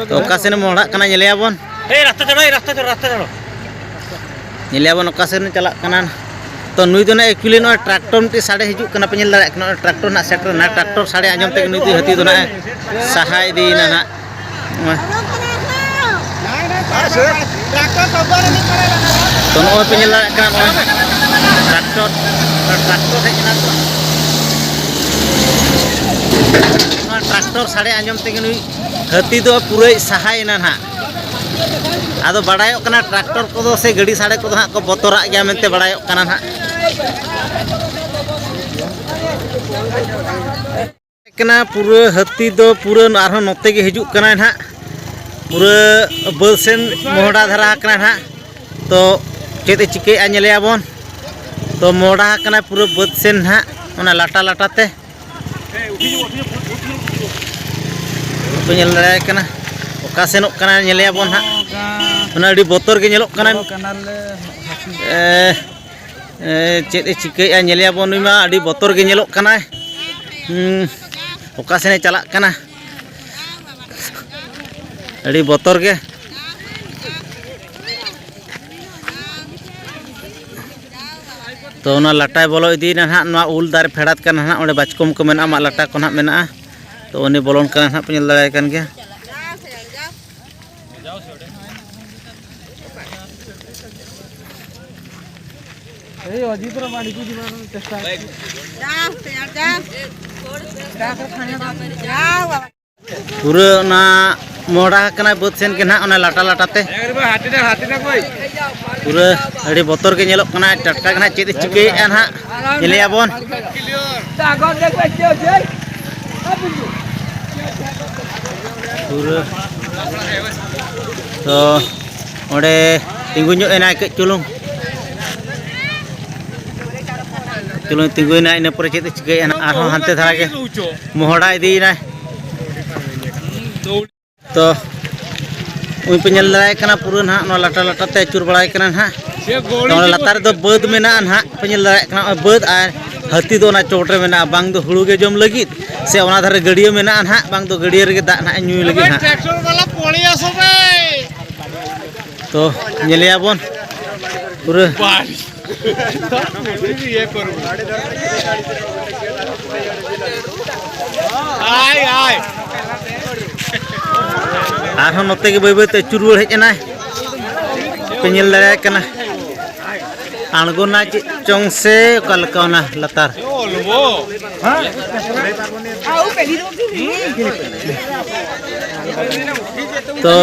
ᱛᱚ ᱚᱠᱟ ᱥᱮᱱ ᱮ ᱢᱚᱦᱰᱟᱜ ᱠᱟᱱᱟ ᱧᱮᱞᱮᱭᱟ ᱵᱚᱱ᱾ ए रास्ता छोड़ो, ए रास्ता छोड़ो, रास्ता छोड़ो। ᱧᱮᱞᱮᱭᱟ ᱵᱚᱱ ᱚᱠᱟ ᱥᱮᱱ ᱮ ᱪᱟᱞᱟᱜ ᱠᱟᱱᱟ᱾ ᱛᱚ ᱱᱩᱭ ᱫᱚ ᱱᱟᱜ actually ᱱᱚᱜᱼᱚᱭ ᱴᱨᱟᱠᱴᱚᱨ ᱢᱤᱫᱴᱤᱡ ᱥᱟᱰᱮ ᱦᱤᱡᱩᱜ ᱠᱟᱱᱟ, ᱯᱮ ᱧᱮᱞ ᱫᱟᱲᱮᱭᱟᱜ ᱠᱟᱱᱟ᱾ ᱱᱚᱜᱼᱚᱭ ᱴᱨᱟᱠᱴᱚᱨ ᱱᱟᱜ ᱥᱮᱴᱮᱨ ᱮᱱᱟ, ᱴᱨᱟᱠᱴᱚᱨ ᱥᱟᱰᱮ ᱟᱸᱡᱚᱢ ᱛᱮᱜᱮ ᱱᱩᱭ ᱫᱚ ᱦᱟᱹᱛᱤ ᱫᱚ ᱱᱟᱜ ᱮ ᱥᱟᱦᱟ ᱤᱫᱤᱭᱮᱱᱟ ᱱᱟᱜ᱾ ᱛᱚ ᱱᱚᱜᱼᱚᱭ ᱯᱮ ᱧᱮᱞ ᱫᱟᱲᱮᱭᱟᱜ ᱠᱟᱱᱟ, ᱱᱚᱜᱼᱚᱭ ᱴᱨᱟᱠᱴᱚᱨ, ᱴᱨᱟᱠᱴᱚᱨ ᱦᱮᱡ ᱮᱱᱟ ᱛᱚ᱾ ᱱᱚᱣᱟ ᱴᱨᱟᱠᱴᱚᱨ ᱥᱟᱰᱮ ᱟᱸᱡᱚᱢ ᱛᱮᱜᱮ ᱱᱩᱭ ᱦᱟᱹᱛᱤ ᱫᱚ ᱯᱩᱨᱟᱹᱭ ᱥᱟᱦᱟᱭᱮᱱᱟ ᱱᱟᱦᱟᱜ᱾ ᱟᱫᱚ ᱵᱟᱲᱟᱭᱚᱜ ᱠᱟᱱᱟ, ᱴᱨᱟᱠᱴᱚᱨ ᱠᱚᱫᱚ ᱥᱮ ᱜᱟᱹᱰᱤ ᱥᱟᱰᱮ ᱠᱚᱫᱚ ᱦᱟᱸᱜ ᱠᱚ ᱵᱚᱛᱚᱨᱟᱜ ᱜᱮᱭᱟ ᱢᱮᱱᱛᱮ ᱵᱟᱲᱟᱭᱚᱜ ᱠᱟᱱᱟ ᱱᱟᱦᱟᱜ᱾ ᱠᱟᱱᱟ ᱯᱩᱨᱟᱹ ᱦᱟᱹᱛᱤ ᱫᱚ ᱯᱩᱨᱟᱹ ᱟᱨᱦᱚᱸ ᱱᱚᱛᱮ ᱜᱮ ᱦᱤᱡᱩᱜ ᱠᱟᱱᱟᱭ ᱱᱟᱦᱟᱜ᱾ ᱯᱩᱨᱟᱹ ᱵᱟᱹᱫᱽ ᱥᱮᱱ ᱢᱚᱦᱰᱟ ᱫᱷᱟᱨᱟ ᱟᱠᱟᱱᱟᱭ ᱱᱟᱦᱟᱜ᱾ ᱛᱚ ᱪᱮᱫ ᱮ ᱪᱤᱠᱟᱹᱭᱮᱫᱼᱟ ᱧᱮᱞᱮᱭᱟ ᱵᱚᱱ᱾ ᱛᱚ ᱢᱚᱦᱰᱟ ᱟᱠᱟᱱᱟᱭ ᱯᱩᱨᱟᱹ ᱵᱟᱹᱫᱽ ᱥᱮᱱ ᱱᱟᱦᱟᱜ, ᱚᱱᱟ ᱞᱟᱴᱟ ᱞᱟᱴᱟ ᱛᱮ᱾ ᱵᱟᱠᱚ ᱧᱮᱞ ᱫᱟᱲᱮᱭᱟᱭ ᱠᱟᱱᱟ, ᱚᱠᱟ ᱥᱮᱱᱚᱜ ᱠᱟᱱᱟ ᱧᱮᱞᱮᱭᱟ ᱵᱚᱱ ᱱᱟᱦᱟᱜ᱾ ᱚᱱᱟ ᱟᱹᱰᱤ ᱵᱚᱛᱚᱨ ᱜᱮ ᱧᱮᱞᱚᱜ ᱠᱟᱱᱟ᱾ ᱮ, ᱮ, ᱪᱮᱫ ᱮ ᱪᱤᱠᱟᱹᱭᱮᱫᱼᱟ ᱧᱮᱞᱮᱭᱟ ᱵᱚᱱ᱾ ᱱᱩᱭ ᱢᱟ ᱟᱹᱰᱤ ᱵᱚᱛᱚᱨ ᱜᱮ ᱧᱮᱞᱚᱜ ᱠᱟᱱᱟᱭ᱾ ᱦᱩᱸ, ᱚᱠᱟ ᱥᱮᱱ ᱮ ᱪᱟᱞᱟᱜ ᱠᱟᱱᱟ, ᱟᱹᱰᱤ ᱵᱚᱛᱚᱨ ᱜᱮ᱾ ᱛᱚ ᱚᱱᱟ ᱞᱟᱴᱟᱭ ᱵᱚᱞᱚ ᱤᱫᱤᱭᱮᱱᱟ ᱱᱟᱦᱟᱜ, ᱱᱚᱣᱟ ᱩᱞ ᱫᱟᱨᱮ ᱯᱷᱮᱰᱟᱛ ᱠᱟᱱᱟ ᱱᱟᱦᱟᱜ, ᱚᱸᱰᱮ ᱵᱟᱪᱠᱚᱢ ᱠᱚ ᱢᱮᱱᱟᱜᱼᱟ, ᱢᱟᱜ ᱞᱟᱴᱟ ᱠᱚ ᱱᱟᱦᱟᱜ ᱢᱮᱱᱟᱜᱼᱟ᱾ ᱛᱚ ᱩᱱᱤ ᱵᱚᱞᱚᱱ ᱠᱟᱱᱟ ᱱᱟᱦᱟᱜ, ᱯᱮ ᱧᱮᱞ ᱫᱟᱲᱮᱭᱟᱭ ᱠᱟᱱ ᱜᱮᱭᱟ᱾ ᱮᱭ ᱚᱡᱤᱛ ᱨᱮ ᱢᱟᱹᱰᱤ ᱠᱚ ᱡᱤᱢᱟ ᱪᱮᱥᱴᱟ᱾ ᱯᱩᱨᱟᱹ ᱚᱱᱟ ᱢᱚᱦᱰᱟ ᱠᱟᱱᱟ ᱵᱟᱹᱫᱽ ᱥᱮᱱ ᱜᱮ ᱱᱟᱦᱟᱜ, ᱚᱱᱟ ᱞᱟᱴᱟ ᱞᱟᱴᱟ ᱛᱮ᱾ ᱯᱩᱨᱟᱹ ᱟᱹᱰᱤ ᱵᱚᱛᱚᱨ ᱜᱮ ᱧᱮᱞᱚᱜ ᱠᱟᱱᱟ, ᱴᱟᱴᱠᱟ ᱜᱮ ᱱᱟᱦᱟᱜ ᱪᱮᱫ ᱮ ᱪᱤᱠᱟᱹᱭᱮᱫᱼᱟ ᱱᱟᱦᱟᱜ, ᱧᱮᱞᱮᱭᱟ ᱵᱚᱱ᱾ ᱯᱩᱨᱟᱹ ᱛᱚ ᱚᱸᱰᱮ ᱛᱤᱸᱜᱩ ᱧᱚᱜ ᱮᱱᱟᱭ ᱠᱟᱹᱡ ᱪᱩᱞᱩᱝ᱾ ᱪᱩᱞᱩᱝ ᱛᱤᱸᱜᱩᱭᱮᱱᱟ, ᱤᱱᱟᱹ ᱯᱚᱨᱮ ᱪᱮᱫ ᱮ ᱪᱤᱠᱟᱹᱭᱮᱫᱼᱟ ᱱᱟᱦᱟᱜ, ᱟᱨᱦᱚᱸ ᱦᱟᱱᱛᱮ ᱫᱷᱟᱨᱟ ᱜᱮ ᱢᱚᱦᱰᱟ ᱤᱫᱤᱭᱮᱱᱟᱭ᱾ ᱛᱚ ᱩᱱᱤ ᱯᱮ ᱧᱮᱞ ᱫᱟᱲᱮᱭᱟᱭ ᱠᱟᱱᱟ, ᱯᱩᱨᱟᱹ ᱱᱟᱦᱟᱜ ᱱᱚᱣᱟ ᱞᱟᱴᱟ ᱞᱟᱴᱟ ᱛᱮ ᱟᱹᱪᱩᱨ ᱵᱟᱲᱟᱭ ᱠᱟᱱᱟ ᱱᱟᱦᱟᱜ᱾ ᱛᱚ ᱚᱱᱟ ᱞᱟᱛᱟᱨ ᱨᱮᱫᱚ ᱵᱟᱹᱫᱽ ᱢᱮᱱᱟᱜᱼᱟ ᱱᱟᱦᱟᱜ, ᱯᱮ ᱧᱮᱞ ᱫᱟᱲᱮᱭᱟᱜ ᱠᱟᱱᱟ ᱱᱚᱜᱼᱚᱭ ᱵᱟᱹᱫᱽ, ᱟᱨ ᱦᱟᱹᱛᱤ ᱫᱚ ᱚᱱᱟ ᱪᱚᱴ ᱨᱮ ᱢᱮᱱᱟᱜᱼᱟ, ᱵᱟᱝ ᱫᱚ ᱦᱩᱲᱩ ᱜᱮ ᱡᱚᱢ ᱞᱟᱹᱜᱤᱫ ᱥᱮ ᱚᱱᱟ ᱫᱷᱟᱨᱮ ᱜᱟᱹᱰᱭᱟᱹ ᱢᱮᱱᱟᱜᱼᱟ ᱱᱟᱦᱟᱜ, ᱵᱟᱝ ᱫᱚ ᱜᱟᱹᱰᱭᱟᱹ ᱨᱮᱜᱮ ᱫᱟᱜ ᱱᱟᱦᱟᱜ ᱧᱩᱭ ᱞᱟᱹᱜᱤᱫ ᱱᱟᱦᱟᱜ᱾ ᱛᱚ ᱧᱮᱞᱮᱭᱟ ᱵᱚᱱ ᱯᱩᱨᱟᱹ᱾ ᱟᱨᱦᱚᱸ ᱱᱚᱛᱮ ᱜᱮ ᱵᱟᱹᱭ ᱵᱟᱹᱭ ᱛᱮ ᱟᱹᱪᱩᱨ ᱨᱩᱣᱟᱹᱲ ᱦᱮᱡ ᱮᱱᱟᱭ, ᱯᱮ ᱧᱮᱞ ᱫᱟᱲᱮᱭᱟᱭ ᱠᱟᱱᱟ᱾ ᱟᱬᱜᱚᱱᱟ ᱪᱮᱫ ᱪᱚᱝ ᱥᱮ ᱚᱠᱟ ᱞᱮᱠᱟ ᱚᱱᱟ ᱞᱟᱛᱟᱨ? ᱛᱚ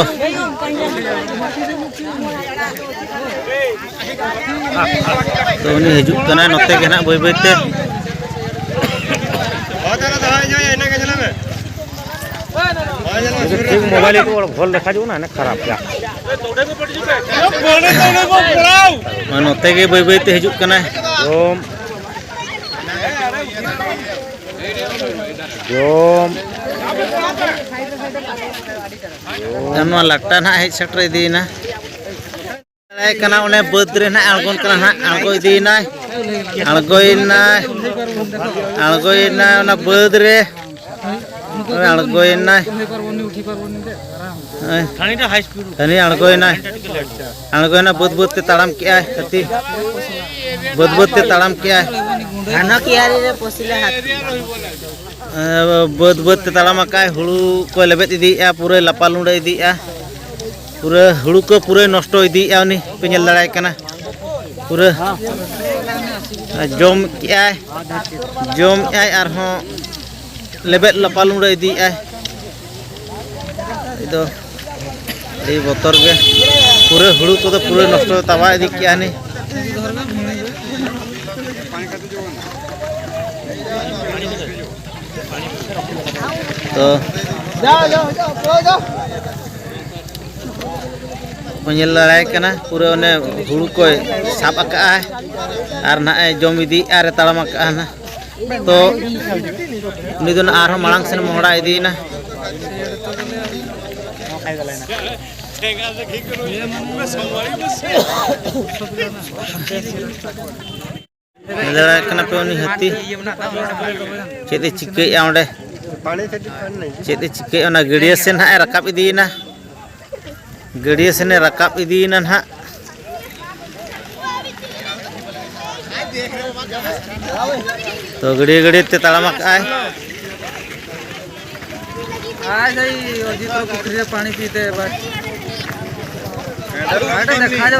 ᱛᱚ ᱩᱱᱤ ᱦᱤᱡᱩᱜ ᱠᱟᱱᱟᱭ ᱱᱚᱛᱮ ᱜᱮ ᱱᱟᱜ ᱵᱟᱹᱭ ᱵᱟᱹᱭ ᱛᱮ᱾ ᱴᱷᱤᱠ ᱢᱳᱵᱟᱭᱤᱞ ᱠᱚ ᱵᱷᱚᱞ ᱫᱮᱠᱷᱟ ᱡᱚᱜ ᱠᱟᱱᱟ, ᱦᱟᱱᱮ ᱠᱷᱟᱨᱟᱯ ᱜᱮᱭᱟ᱾ ᱱᱚᱛᱮ ᱜᱮ ᱵᱟᱹᱭ ᱵᱟᱹᱭ ᱛᱮ ᱦᱤᱡᱩᱜ ᱠᱟᱱᱟᱭ᱾ ᱡᱚᱢ᱾ ᱡᱚᱢ᱾ ᱱᱚᱣᱟ ᱞᱟᱴᱟ ᱱᱟᱦᱟᱜ ᱦᱮᱡ ᱥᱮᱴᱮᱨ ᱤᱫᱤᱭᱮᱱᱟ᱾ ᱫᱟᱲᱮᱭᱟᱭ ᱠᱟᱱᱟ, ᱚᱱᱮ ᱵᱟᱹᱫᱽ ᱨᱮ ᱱᱟᱦᱟᱜ ᱟᱬᱜᱚᱱ ᱠᱟᱱᱟ ᱱᱟᱦᱟᱜ, ᱟᱬᱜᱚ ᱤᱫᱤᱭᱮᱱᱟᱭ, ᱟᱬᱜᱚᱭᱮᱱᱟᱭ, ᱟᱬᱜᱚᱭᱮᱱᱟᱭ ᱚᱱᱟ ᱵᱟᱹᱫᱽ ᱨᱮ, ᱟᱬᱜᱚᱭᱮᱱᱟᱭ᱾ ᱦᱟᱹᱱᱤ ᱟᱬᱜᱚᱭᱮᱱᱟᱭ, ᱟᱬᱜᱚᱭᱮᱱᱟ, ᱵᱟᱹᱫᱽ ᱵᱟᱹᱫᱽ ᱛᱮ ᱛᱟᱲᱟᱢ ᱠᱮᱜᱼᱟᱭ ᱦᱟᱹᱛᱤ, ᱵᱟᱹᱫᱽ ᱵᱟᱹᱫᱽ ᱛᱮ ᱛᱟᱲᱟᱢ ᱠᱮᱜᱼᱟᱭ᱾ ᱫᱷᱟᱱ ᱠᱤᱭᱟᱨᱤ ᱨᱮ ᱯᱚᱥᱤᱞᱮ ᱦᱟᱹᱛᱤ᱾ ᱵᱟᱹᱫᱽ ᱵᱟᱹᱫᱽ ᱛᱮ ᱛᱟᱲᱟᱢ ᱟᱠᱟᱜᱼᱟᱭ, ᱦᱩᱲᱩ ᱠᱚᱭ ᱞᱮᱵᱮᱫ ᱤᱫᱤᱭᱮᱜᱼᱟ, ᱯᱩᱨᱟᱹᱭ ᱞᱟᱯᱟ ᱞᱩᱸᱰᱟᱹ ᱤᱫᱤᱭᱮᱜᱼᱟ᱾ ᱯᱩᱨᱟᱹ ᱦᱩᱲᱩ ᱠᱚ ᱯᱩᱨᱟᱹ ᱱᱚᱥᱴᱚ ᱤᱫᱤᱭᱮᱫᱼᱟ, ᱩᱱᱤ ᱯᱮ ᱧᱮᱞ ᱫᱟᱲᱮᱭᱟᱭ ᱠᱟᱱᱟ᱾ ᱯᱩᱨᱟᱹ ᱡᱚᱢ ᱠᱮᱜᱼᱟᱭ, ᱡᱚᱢ ᱮᱜᱼᱟᱭ, ᱟᱨᱦᱚᱸ ᱞᱮᱵᱮᱫ ᱞᱟᱯᱟᱞᱩᱸᱰᱟᱹ ᱤᱫᱤᱭᱮᱫᱼᱟᱭ᱾ ᱱᱤᱛ ᱫᱚ ᱟᱹᱰᱤ ᱵᱚᱛᱚᱨ ᱜᱮ, ᱯᱩᱨᱟᱹ ᱦᱩᱲᱩ ᱠᱚᱫᱚ ᱯᱩᱨᱟᱹ ᱱᱚᱥᱴᱚ ᱛᱟᱵᱟ ᱤᱫᱤ ᱠᱮᱜᱼᱟ ᱱᱤ᱾ ᱛᱚ ᱠᱚ ᱧᱮᱞ ᱫᱟᱲᱮᱭᱟᱭ ᱠᱟᱱᱟ, ᱯᱩᱨᱟᱹ ᱚᱱᱮ ᱦᱩᱲᱩ ᱠᱚᱭ ᱥᱟᱵ ᱟᱠᱟᱜᱼᱟ ᱟᱨ ᱱᱟᱦᱟᱜ ᱮ ᱡᱚᱢ ᱤᱫᱤᱭᱮᱫᱼᱟ ᱟᱨ ᱮ ᱛᱟᱲᱟᱢ ᱟᱠᱟᱜᱼᱟ ᱱᱟᱦᱟᱜ᱾ ᱛᱚ ᱩᱱᱤ ᱫᱚ ᱱᱟᱦᱟᱜ ᱟᱨᱦᱚᱸ ᱢᱟᱲᱟᱝ ᱥᱮᱱ ᱢᱚᱦᱰᱟ ᱤᱫᱤᱭᱮᱱᱟ᱾ ᱧᱮᱞ ᱫᱟᱲᱮᱭᱟᱜ ᱠᱟᱱᱟ ᱯᱮ ᱩᱱᱤ ᱦᱟᱹᱛᱤ ᱪᱮᱫ ᱮ ᱪᱤᱠᱟᱹᱭᱮᱫᱼᱟ ᱚᱸᱰᱮ, ᱪᱮᱫ ᱮ ᱪᱤᱠᱟᱹᱭᱮᱫᱼᱟ᱾ ᱚᱱᱟ ᱜᱟᱹᱰᱭᱟᱹ ᱥᱮᱱ ᱦᱟᱸᱜ ᱮ ᱨᱟᱠᱟᱵ ᱤᱫᱤᱭᱮᱱᱟ, ᱜᱟᱹᱰᱭᱟᱹ ᱥᱮᱱᱮ ᱨᱟᱠᱟᱵ ᱤᱫᱤᱭᱮᱱᱟ ᱱᱟᱦᱟᱜ᱾ ᱛᱚ ᱜᱟᱹᱰᱭᱟᱹ ᱜᱟᱹᱰᱭᱟᱹ ᱛᱮ ᱛᱟᱲᱟᱢ ᱟᱠᱟᱜᱼᱟᱭ᱾ ᱟᱭ ᱡᱟᱭ ᱚᱡᱤᱛ ᱨᱚ ᱯᱩᱠᱷᱨᱤ ᱨᱮ ᱯᱟᱱᱤ ᱯᱤᱛᱮ ᱵᱟᱥ᱾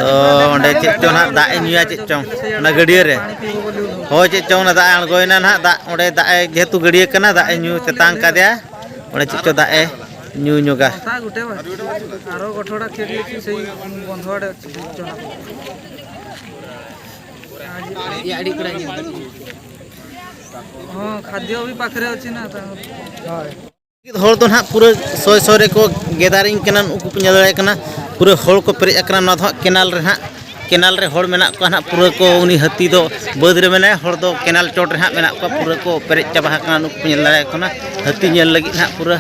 ᱛᱚ ᱚᱸᱰᱮ ᱪᱮᱫ ᱪᱚᱝ ᱱᱟᱦᱟᱜ ᱫᱟᱜ ᱮ ᱧᱩᱭᱟ, ᱪᱮᱫ ᱪᱚᱝ ᱚᱱᱟ ᱜᱟᱹᱰᱭᱟᱹ ᱨᱮ᱾ ᱦᱳᱭ, ᱪᱮᱫ ᱪᱚᱝ ᱚᱱᱟ ᱫᱟᱜ ᱮ ᱟᱬᱜᱚᱭᱮᱱᱟ ᱱᱟᱦᱟᱜ, ᱫᱟᱜ ᱚᱸᱰᱮ ᱫᱟᱜ ᱮ, ᱡᱮᱦᱮᱛᱩ ᱜᱟᱹᱰᱭᱟᱹ ᱠᱟᱱᱟ, ᱫᱟᱜ ᱮ ᱧᱩ ᱛᱮᱛᱟᱝ ᱠᱟᱫᱮᱭᱟ, ᱚᱸᱰᱮ ᱪᱮᱫ ᱪᱚ ᱫᱟᱜ ᱮ ᱧᱩ ᱧᱚᱜᱟ᱾ ᱟᱨᱚ ᱜᱚᱴᱷᱚᱲᱟ ᱠᱷᱮᱞ ᱞᱮᱠᱷᱟᱱ ᱥᱮᱭ ᱵᱚᱱᱫᱷ ᱟᱲᱮ ᱪᱟᱞᱟᱜ᱾ ᱦᱚᱸ, ଖାଦ୍ୟ ବି ପାଖରେ ଅଛି ନା ତାଙ୍କର। ᱦᱚᱲ ᱫᱚ ᱱᱟᱦᱟᱜ ᱯᱩᱨᱟᱹ ᱥᱚᱭ ᱥᱚᱭ ᱨᱮᱠᱚ ᱜᱮᱫᱟᱨᱤᱝ ᱠᱟᱱᱟ᱾ ᱱᱩᱠᱩ ᱯᱮ ᱧᱮᱞ ᱫᱟᱲᱮᱭᱟᱜ ᱠᱟᱱᱟ, ᱯᱩᱨᱟᱹ ᱦᱚᱲ ᱠᱚ ᱯᱮᱨᱮᱡ ᱟᱠᱟᱱᱟ᱾ ᱱᱚᱣᱟ ᱫᱚ ᱦᱟᱸᱜ ᱠᱮᱱᱟᱞ ᱨᱮ ᱦᱟᱸᱜ, ᱠᱮᱱᱟᱞ ᱨᱮ ᱦᱚᱲ ᱢᱮᱱᱟᱜ ᱠᱚᱣᱟ ᱱᱟᱦᱟᱜ᱾ ᱯᱩᱨᱟᱹ ᱠᱚ, ᱩᱱᱤ ᱦᱟᱹᱛᱤ ᱫᱚ ᱵᱟᱹᱫᱽ ᱨᱮ ᱢᱮᱱᱟᱭᱟ, ᱦᱚᱲ ᱫᱚ ᱠᱮᱱᱟᱞ ᱪᱚᱴ ᱨᱮ ᱦᱟᱸᱜ ᱢᱮᱱᱟᱜ ᱠᱚᱣᱟ᱾ ᱯᱩᱨᱟᱹ ᱠᱚ ᱯᱮᱨᱮᱡ ᱪᱟᱵᱟ ᱟᱠᱟᱱᱟ᱾ ᱱᱩᱠᱩ ᱯᱮ ᱧᱮᱞ ᱫᱟᱲᱮᱭᱟᱜ ᱠᱟᱱᱟ, ᱦᱟᱹᱛᱤ ᱧᱮᱞ ᱞᱟᱹᱜᱤᱫ ᱱᱟᱦᱟᱜ ᱯᱩᱨᱟᱹ᱾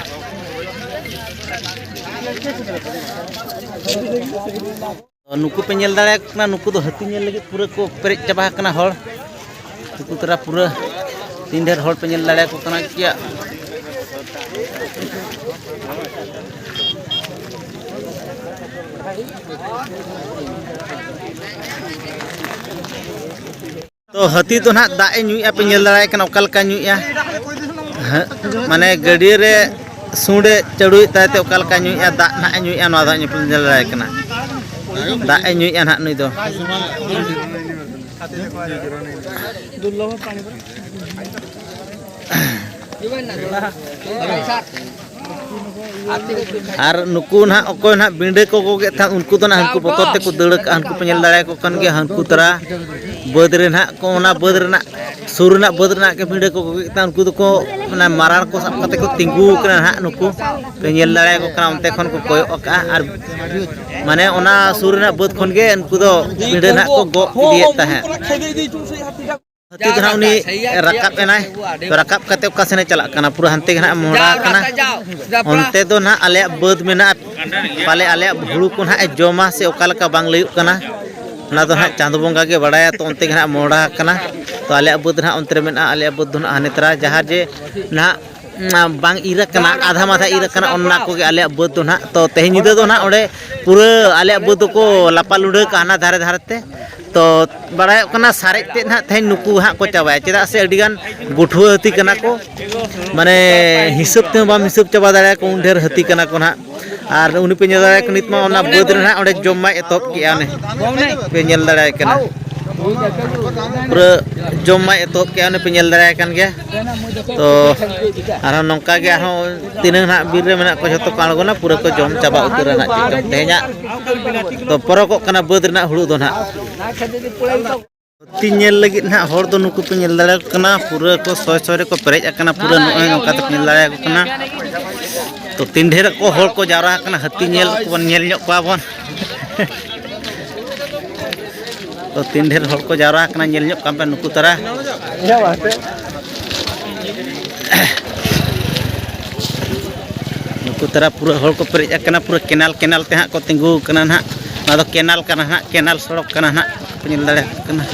ᱱᱩᱠᱩ ᱯᱮ ᱧᱮᱞ ᱫᱟᱲᱮᱭᱟᱠᱚ ᱠᱟᱱᱟ, ᱱᱩᱠᱩ ᱫᱚ ᱦᱟᱹᱛᱤ ᱧᱮᱞ ᱞᱟᱹᱜᱤᱫ ᱯᱩᱨᱟᱹ ᱠᱚ ᱯᱮᱨᱮᱡ ᱪᱟᱵᱟ ᱟᱠᱟᱱᱟ ᱦᱚᱲ᱾ ᱱᱩᱠᱩ ᱛᱚᱨᱟ ᱯᱩᱨᱟᱹ ᱛᱤᱱ ᱰᱷᱮᱨ ᱦᱚᱲ ᱯᱮ ᱧᱮᱞ ᱫᱟᱲᱮᱭᱟᱠᱚ ᱠᱟᱱᱟ ᱪᱮᱫ᱾ ᱛᱚ ᱦᱟᱹᱛᱤ ᱫᱚ ᱱᱟᱦᱟᱜ ᱫᱟᱜ ᱮ ᱧᱩᱭᱮᱫᱼᱟ, ᱯᱮ ᱧᱮᱞ ᱫᱟᱲᱮᱭᱟᱭ ᱠᱟᱱᱟ ᱚᱠᱟ ᱞᱮᱠᱟ ᱧᱩᱭᱮᱫᱼᱟ᱾ ᱦᱮᱸ, ᱢᱟᱱᱮ ᱜᱟᱹᱰᱭᱟᱹ ᱨᱮ ᱥᱩᱸᱰ ᱮ ᱪᱟᱹᱲᱩᱭᱮᱫ ᱛᱟᱭ ᱛᱮ ᱚᱠᱟ ᱞᱮᱠᱟ ᱧᱩᱭᱮᱫᱼᱟ, ᱫᱟᱜ ᱱᱟᱦᱟᱜ ᱮ ᱧᱩᱭᱮᱫᱼᱟ, ᱱᱚᱣᱟ ᱫᱚ ᱦᱟᱸᱜ ᱧᱮᱞ ᱫᱟᱲᱮᱭᱟᱭ ᱠᱟᱱᱟ᱾ ᱫᱟᱜ ᱮ ᱧᱩᱭᱮᱫᱼᱟ ᱱᱟᱦᱟᱜ ᱱᱩᱭ ᱫᱚ᱾ ᱟᱨ ᱱᱩᱠᱩ ᱱᱟᱦᱟᱜ ᱚᱠᱚᱭ ᱱᱟᱦᱟᱜ ᱵᱤᱸᱰᱟᱹ ᱠᱚ ᱜᱚᱜᱮᱫ ᱛᱟᱦᱮᱸᱫ, ᱩᱱᱠᱩ ᱫᱚ ᱱᱟᱦᱟᱜ ᱦᱟᱱᱠᱩ ᱵᱚᱛᱚᱨ ᱛᱮᱠᱚ ᱫᱟᱹᱲ ᱟᱠᱟᱜᱼᱟ᱾ ᱦᱟᱱᱠᱩ ᱯᱮ ᱧᱮᱞ ᱫᱟᱲᱮᱭᱟᱠᱚ ᱠᱟᱱ ᱜᱮᱭᱟ, ᱦᱟᱱᱠᱩ ᱛᱟᱨᱟ ᱵᱟᱹᱫᱽ ᱨᱮ ᱱᱟᱦᱟᱜ ᱠᱚ, ᱚᱱᱟ ᱵᱟᱹᱫᱽ ᱨᱮᱱᱟᱜ ᱥᱩᱨ ᱨᱮᱱᱟᱜ ᱵᱟᱹᱫᱽ ᱨᱮᱱᱟᱜ ᱜᱮ ᱵᱤᱸᱰᱟᱹ ᱠᱚ ᱜᱚᱜᱮᱫ ᱛᱟᱦᱮᱸᱫ, ᱩᱱᱠᱩ ᱫᱚᱠᱚ ᱚᱱᱟ ᱢᱟᱨᱟᱲ ᱠᱚ ᱥᱟᱵ ᱠᱟᱛᱮ ᱠᱚ ᱛᱤᱸᱜᱩ ᱟᱠᱟᱱᱟ ᱱᱟᱦᱟᱜ᱾ ᱱᱩᱠᱩ ᱯᱮ ᱧᱮᱞ ᱫᱟᱲᱮᱭᱟᱠᱚ ᱠᱟᱱᱟ, ᱚᱱᱛᱮ ᱠᱷᱚᱱ ᱠᱚ ᱠᱚᱭᱚᱜ ᱟᱠᱟᱜᱼᱟ᱾ ᱟᱨ ᱢᱟᱱᱮ ᱚᱱᱟ ᱥᱩᱨ ᱨᱮᱱᱟᱜ ᱵᱟᱹᱫᱽ ᱠᱷᱚᱱ ᱜᱮ ᱩᱱᱠᱩ ᱫᱚ ᱵᱤᱸᱰᱟᱹ ᱱᱟᱦᱟᱜ ᱠᱚ ᱜᱚᱜ ᱤᱫᱤᱭᱮᱫ ᱛᱟᱦᱮᱸᱫ᱾ ᱦᱟᱹᱛᱤ ᱫᱚ ᱱᱟᱦᱟᱜ ᱩᱱᱤ ᱨᱟᱠᱟᱵ ᱮᱱᱟᱭ, ᱛᱚ ᱨᱟᱠᱟᱵ ᱠᱟᱛᱮ ᱚᱠᱟ ᱥᱮᱱᱮ ᱪᱟᱞᱟᱜ ᱠᱟᱱᱟ? ᱯᱩᱨᱟᱹ ᱦᱟᱱᱛᱮ ᱜᱮ ᱱᱟᱦᱟᱜ ᱢᱚᱦᱰᱟ ᱟᱠᱟᱱᱟ᱾ ᱚᱱᱛᱮ ᱫᱚ ᱱᱟᱦᱟᱜ ᱟᱞᱮᱭᱟᱜ ᱵᱟᱹᱫᱽ ᱢᱮᱱᱟᱜᱼᱟ, ᱯᱟᱞᱮ ᱟᱞᱮᱭᱟᱜ ᱦᱩᱲᱩ ᱠᱚ ᱱᱟᱦᱟᱜ ᱮ ᱡᱚᱢᱟ ᱥᱮ ᱚᱠᱟ ᱞᱮᱠᱟ ᱵᱟᱝ ᱞᱟᱹᱭᱩᱜ ᱠᱟᱱᱟ, ᱚᱱᱟ ᱫᱚ ᱱᱟᱦᱟᱜ ᱪᱟᱸᱫᱚ ᱵᱚᱸᱜᱟ ᱜᱮ ᱵᱟᱲᱟᱭᱟ᱾ ᱛᱚ ᱚᱱᱛᱮ ᱜᱮ ᱱᱟᱦᱟᱜ ᱢᱚᱦᱰᱟ ᱟᱠᱟᱱᱟ᱾ ᱛᱚ ᱟᱞᱮᱭᱟᱜ ᱵᱟᱹᱫᱽ ᱱᱟᱦᱟᱜ ᱚᱱᱛᱮ ᱨᱮ ᱢᱮᱱᱟᱜᱼᱟ, ᱟᱞᱮᱭᱟᱜ ᱵᱟᱹᱫᱽ ᱫᱚ ᱱᱟᱦᱟᱜ ᱦᱟᱱᱮ ᱛᱚᱨᱟ, ᱡᱟᱦᱟᱸ ᱡᱮ ᱱᱟᱦᱟᱜ ᱵᱟᱝ ᱤᱨ ᱟᱠᱟᱱᱟ, ᱟᱫᱷᱟ ᱢᱟᱫᱷᱟ ᱤᱨ ᱟᱠᱟᱱᱟ, ᱚᱱᱟ ᱠᱚᱜᱮ ᱟᱞᱮᱭᱟᱜ ᱵᱟᱹᱫᱽ ᱫᱚ ᱱᱟᱦᱟᱜ᱾ ᱛᱚ ᱛᱮᱦᱮᱧ ᱧᱤᱫᱟᱹ ᱫᱚ ᱱᱟᱦᱟᱜ ᱚᱸᱰᱮ ᱯᱩᱨᱟᱹ ᱟᱞᱮᱭᱟᱜ ᱵᱟᱹᱫᱽ ᱫᱚᱠᱚ ᱞᱟᱯᱟ ᱞᱩᱰᱟᱹ ᱠᱟᱜᱼᱟ ᱦᱟᱱᱟ ᱫᱷᱟᱨᱮ ᱫᱷᱟᱨᱮ ᱛᱮ᱾ ᱛᱚ ᱵᱟᱲᱟᱭᱚᱜ ᱠᱟᱱᱟ ᱥᱟᱨᱮᱡ ᱛᱮᱫ ᱱᱟᱦᱟᱜ ᱛᱮᱦᱮᱧ ᱱᱩᱠᱩ ᱦᱟᱸᱜ ᱠᱚ ᱪᱟᱵᱟᱭᱟ, ᱪᱮᱫᱟᱜ ᱥᱮ ᱟᱹᱰᱤᱜᱟᱱ ᱜᱩᱴᱷᱩᱣᱟᱹ ᱦᱟᱹᱛᱤ ᱠᱟᱱᱟ ᱠᱚ, ᱢᱟᱱᱮ ᱦᱤᱥᱟᱹᱵ ᱛᱮᱦᱚᱸ ᱵᱟᱢ ᱦᱤᱥᱟᱹᱵ ᱪᱟᱵᱟ ᱫᱟᱲᱮᱭᱟᱠᱚ, ᱩᱱ ᱰᱷᱮᱨ ᱦᱟᱹᱛᱤ ᱠᱟᱱᱟ ᱠᱚ ᱱᱟᱦᱟᱜ᱾ ᱟᱨ ᱩᱱᱤ ᱯᱮ ᱧᱮᱞ ᱫᱟᱲᱮᱭᱟᱜ ᱠᱟᱱᱟ, ᱱᱤᱛ ᱢᱟ ᱚᱱᱟ ᱵᱟᱹᱫᱽ ᱨᱮ ᱱᱟᱦᱟᱜ ᱚᱸᱰᱮ ᱡᱚᱢ ᱢᱟᱭ ᱮᱛᱚᱦᱚᱵ ᱠᱮᱜᱼᱟ, ᱚᱱᱮ ᱯᱮ ᱧᱮᱞ ᱫᱟᱲᱮᱭᱟᱭ ᱠᱟᱱᱟ, ᱯᱩᱨᱟᱹ ᱡᱚᱢ ᱢᱟᱭ ᱮᱛᱚᱦᱚᱵ ᱠᱮᱜᱼᱟ, ᱚᱱᱮ ᱯᱮ ᱧᱮᱞ ᱫᱟᱲᱮᱭᱟᱭ ᱠᱟᱱ ᱜᱮᱭᱟ᱾ ᱛᱚ ᱟᱨᱦᱚᱸ ᱱᱚᱝᱠᱟ ᱜᱮ ᱟᱨᱦᱚᱸ ᱛᱤᱱᱟᱹᱝ ᱱᱟᱦᱟᱜ ᱵᱤᱨ ᱨᱮ ᱢᱮᱱᱟᱜ ᱠᱚ ᱡᱷᱚᱛᱚ ᱠᱚ ᱟᱬᱜᱚᱱᱟ, ᱯᱩᱨᱟᱹ ᱠᱚ ᱡᱚᱢ ᱪᱟᱵᱟ ᱩᱛᱟᱹᱨᱟ ᱱᱟᱦᱟᱜ᱾ ᱪᱮᱫ ᱪᱚᱝ ᱛᱮᱦᱮᱧᱟᱜ ᱫᱚ ᱯᱚᱨᱚᱜᱚᱜ ᱠᱟᱱᱟ ᱵᱟᱹᱫᱽ ᱨᱮᱱᱟᱜ ᱦᱩᱲᱩ ᱫᱚ ᱱᱟᱦᱟᱜ᱾ ᱦᱟᱹᱛᱤ ᱧᱮᱞ ᱞᱟᱹᱜᱤᱫ ᱱᱟᱦᱟᱜ ᱦᱚᱲ ᱫᱚ ᱱᱩᱠᱩ ᱯᱮ ᱧᱮᱞ ᱫᱟᱲᱮᱭᱟᱠᱚ ᱠᱟᱱᱟ, ᱯᱩᱨᱟᱹ ᱠᱚ ᱥᱚᱭ ᱥᱚᱭ ᱨᱮᱠᱚ ᱯᱮᱨᱮᱡ ᱟᱠᱟᱱᱟ, ᱯᱩᱨᱟᱹ ᱱᱚᱜᱼᱚᱭ ᱱᱚᱝᱠᱟ ᱛᱮᱯᱮ ᱧᱮᱞ ᱫᱟᱲᱮᱭᱟᱠᱚ ᱠᱟᱱᱟ᱾ ᱛᱚ ᱛᱤᱱ ᱰᱷᱮᱨ ᱠᱚ ᱦᱚᱲ ᱠᱚ ᱡᱟᱣᱨᱟ ᱟᱠᱟᱱᱟ, ᱦᱟᱹᱛᱤ ᱧᱮᱞ ᱠᱚᱵᱚᱱ ᱧᱮᱞ ᱧᱚᱜ ᱠᱚᱣᱟ ᱵᱚᱱ᱾ ᱛᱚ ᱛᱤᱱ ᱰᱷᱮᱨ ᱦᱚᱲ ᱠᱚ ᱡᱟᱣᱨᱟ ᱟᱠᱟᱱᱟ, ᱧᱮᱞ ᱧᱚᱜ ᱠᱟᱱ ᱯᱮ ᱱᱩᱠᱩ ᱛᱟᱨᱟ᱾ ᱱᱩᱠᱩ ᱛᱟᱨᱟ ᱯᱩᱨᱟᱹ ᱦᱚᱲ ᱠᱚ ᱯᱮᱨᱮᱡ ᱟᱠᱟᱱᱟ, ᱯᱩᱨᱟᱹ ᱠᱮᱱᱟᱞ ᱠᱮᱱᱟᱞ ᱛᱮ ᱦᱟᱸᱜ ᱠᱚ ᱛᱤᱸᱜᱩ ᱟᱠᱟᱱᱟ ᱱᱟᱦᱟᱜ᱾ ᱱᱚᱣᱟ ᱫᱚ ᱠᱮᱱᱟᱞ ᱠᱟᱱᱟ ᱱᱟᱦᱟᱜ, ᱠᱮᱱᱟᱞ ᱥᱚᱲᱚᱠ ᱠᱟᱱᱟ ᱱᱟᱦᱟᱜ, ᱯᱮ ᱧᱮᱞ ᱫᱟᱲᱮᱭᱟᱜ ᱠᱟᱱᱟ᱾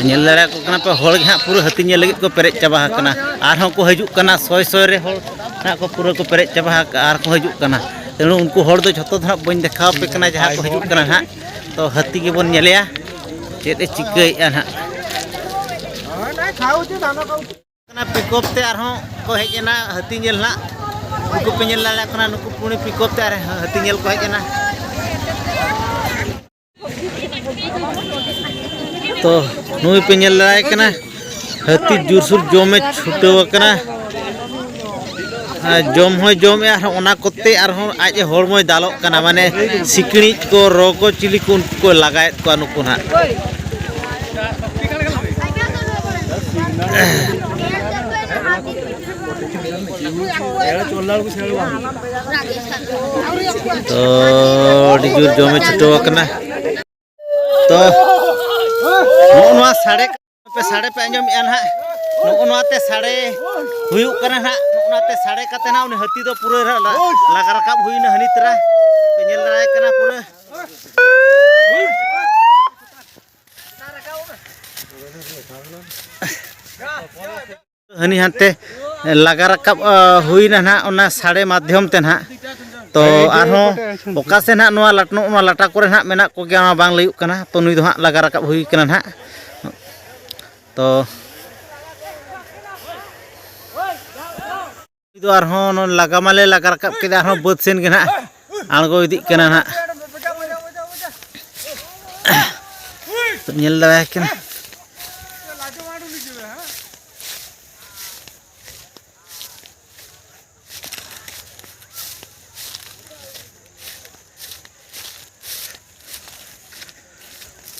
ᱧᱮᱞ ᱫᱟᱲᱮᱭᱟᱠᱚ ᱠᱟᱱᱟ ᱯᱮ, ᱦᱚᱲ ᱜᱮ ᱦᱟᱸᱜ ᱯᱩᱨᱟᱹ ᱦᱟᱹᱛᱤ ᱧᱮᱞ ᱞᱟᱹᱜᱤᱫ ᱠᱚ ᱯᱮᱨᱮᱡ ᱪᱟᱵᱟ ᱟᱠᱟᱱᱟ᱾ ᱟᱨᱦᱚᱸ ᱠᱚ ᱦᱤᱡᱩᱜ ᱠᱟᱱᱟ, ᱥᱚᱭ ᱥᱚᱭ ᱨᱮ ᱦᱚᱲ ᱦᱟᱸᱜ ᱠᱚ ᱯᱩᱨᱟᱹ ᱠᱚ ᱯᱮᱨᱮᱡ ᱪᱟᱵᱟ ᱟᱠᱟᱫᱼᱟ, ᱟᱨ ᱠᱚ ᱦᱤᱡᱩᱜ ᱠᱟᱱᱟ᱾ ᱛᱮᱬᱩ ᱩᱱᱠᱩ ᱦᱚᱲ ᱫᱚ ᱡᱷᱚᱛᱚ ᱫᱚ ᱦᱟᱸᱜ ᱵᱟᱹᱧ ᱫᱮᱠᱷᱟᱣ ᱟᱯᱮ ᱠᱟᱱᱟ, ᱡᱟᱦᱟᱸ ᱠᱚ ᱦᱤᱡᱩᱜ ᱠᱟᱱᱟ ᱦᱟᱸᱜ᱾ ᱛᱚ ᱦᱟᱹᱛᱤ ᱜᱮᱵᱚᱱ ᱧᱮᱞᱮᱭᱟ᱾ ᱪᱮᱫ ᱮ ᱪᱤᱠᱟᱹᱭᱮᱫᱼᱟ ᱱᱟᱦᱟᱜ? ᱚᱱᱟ ᱯᱤᱠᱚᱯ ᱛᱮ ᱟᱨᱦᱚᱸ ᱠᱚ ᱦᱮᱡ ᱮᱱᱟ ᱦᱟᱹᱛᱤ ᱧᱮᱞ ᱱᱟᱦᱟᱜ᱾ ᱱᱩᱠᱩ ᱯᱮ ᱧᱮᱞ ᱫᱟᱲᱮᱭᱟᱜ ᱠᱟᱱᱟ, ᱱᱩᱠᱩ ᱯᱩᱬᱤ ᱯᱤᱠᱚᱯ ᱛᱮ ᱟᱨ ᱦᱟᱹᱛᱤ ᱧᱮᱞ ᱠᱚ ᱦᱮᱡ ᱮᱱᱟ᱾ ᱛᱚ ᱱᱩᱭ ᱯᱮ ᱧᱮᱞ ᱫᱟᱲᱮᱭᱟᱭ ᱠᱟᱱᱟ, ᱦᱟᱹᱛᱤ ᱡᱳᱨᱥᱳᱨ ᱡᱚᱢᱮ ᱪᱷᱩᱴᱟᱹᱣ ᱟᱠᱟᱱᱟ᱾ ᱟᱨ ᱡᱚᱢ ᱦᱚᱸᱭ ᱡᱚᱢᱮᱜᱼᱟ, ᱟᱨᱦᱚᱸ ᱚᱱᱟ ᱠᱚᱛᱮ ᱟᱨᱦᱚᱸ ᱟᱡ ᱦᱚᱲᱢᱚᱭ ᱫᱟᱞᱚᱜ ᱠᱟᱱᱟ, ᱢᱟᱱᱮ ᱥᱤᱠᱲᱤᱡ ᱠᱚ, ᱨᱚ ᱠᱚ, ᱪᱤᱞᱤ ᱠᱚ, ᱩᱱᱠᱩ ᱠᱚ ᱞᱟᱜᱟᱭᱮᱫ ᱠᱚᱣᱟ ᱱᱩᱠᱩ ᱱᱟᱦᱟᱜ᱾ ᱛᱚ ᱟᱹᱰᱤ ᱡᱳᱨ ᱡᱚᱢᱮ ᱪᱷᱩᱴᱟᱹᱣ ᱟᱠᱟᱱᱟ᱾ ᱛᱚ ᱱᱚᱜᱼᱚ ᱱᱚᱣᱟ ᱥᱟᱰᱮ ᱯᱮ, ᱥᱟᱰᱮ ᱯᱮ ᱟᱸᱡᱚᱢᱮᱜᱼᱟ ᱱᱟᱦᱟᱜ, ᱱᱚᱜᱼᱚ ᱱᱚᱣᱟ ᱛᱮ ᱥᱟᱰᱮ ᱦᱩᱭᱩᱜ ᱠᱟᱱᱟ ᱱᱟᱦᱟᱜ᱾ ᱱᱚᱜᱼᱚ ᱱᱚᱣᱟ ᱛᱮ ᱥᱟᱰᱮ ᱠᱟᱛᱮ ᱱᱟᱦᱟᱜ ᱩᱱᱤ ᱦᱟᱹᱛᱤ ᱫᱚ ᱯᱩᱨᱟᱹ ᱞᱟ-, ᱞᱟᱜᱟ ᱨᱟᱠᱟᱵ ᱦᱩᱭᱱᱟ ᱦᱟᱹᱱᱤ ᱛᱚᱨᱟ᱾ ᱯᱮ ᱧᱮᱞ ᱫᱟᱲᱮᱭᱟᱭ ᱠᱟᱱᱟ ᱯᱩᱨᱟᱹ᱾ ᱦᱟᱹᱱᱤ ᱦᱟᱱᱛᱮ ᱞᱟᱜᱟ ᱨᱟᱠᱟᱵ, ᱟ, ᱦᱩᱭᱱᱟ ᱱᱟᱦᱟᱜ ᱚᱱᱟ ᱥᱟᱰᱮ ᱢᱟᱫᱽᱫᱷᱚᱢ ᱛᱮ ᱱᱟᱦᱟᱜ᱾ ᱛᱚ ᱟᱨᱦᱚᱸ ᱚᱠᱟ ᱥᱮᱫ ᱱᱟᱦᱟᱜ ᱱᱚᱣᱟ ᱞᱟᱴ-, ᱱᱚᱜᱼᱚ ᱱᱚᱣᱟ ᱞᱟᱴᱟ ᱠᱚᱨᱮ ᱱᱟᱦᱟᱜ ᱢᱮᱱᱟᱜ ᱠᱚᱜᱮᱭᱟ, ᱚᱱᱟ ᱵᱟᱝ ᱞᱟᱹᱭᱩᱜ ᱠᱟᱱᱟ᱾ ᱛᱚ ᱱᱩᱭ ᱫᱚ ᱦᱟᱸᱜ ᱞᱟᱜᱟ ᱨᱟᱠᱟᱵ ᱦᱩᱭ ᱠᱟᱱᱟ ᱱᱟᱦᱟᱜ᱾ ᱛᱚ ᱱᱩᱭ ᱫᱚ ᱟᱨᱦᱚᱸ ᱱᱚᱜᱼᱚᱭ ᱞᱟᱜᱟ ᱢᱟᱞᱮ ᱞᱟᱜᱟ ᱨᱟᱠᱟᱵ ᱠᱮᱫᱟ, ᱟᱨᱦᱚᱸ ᱵᱟᱹᱫᱽ ᱥᱮᱱ ᱜᱮ ᱱᱟᱦᱟᱜ ᱟᱬᱜᱚ ᱤᱫᱤᱜ ᱠᱟᱱᱟ ᱱᱟᱦᱟᱜ᱾ ᱛᱚ ᱧᱮᱞ ᱫᱟᱲᱮᱭᱟᱭ ᱠᱟᱱᱟ᱾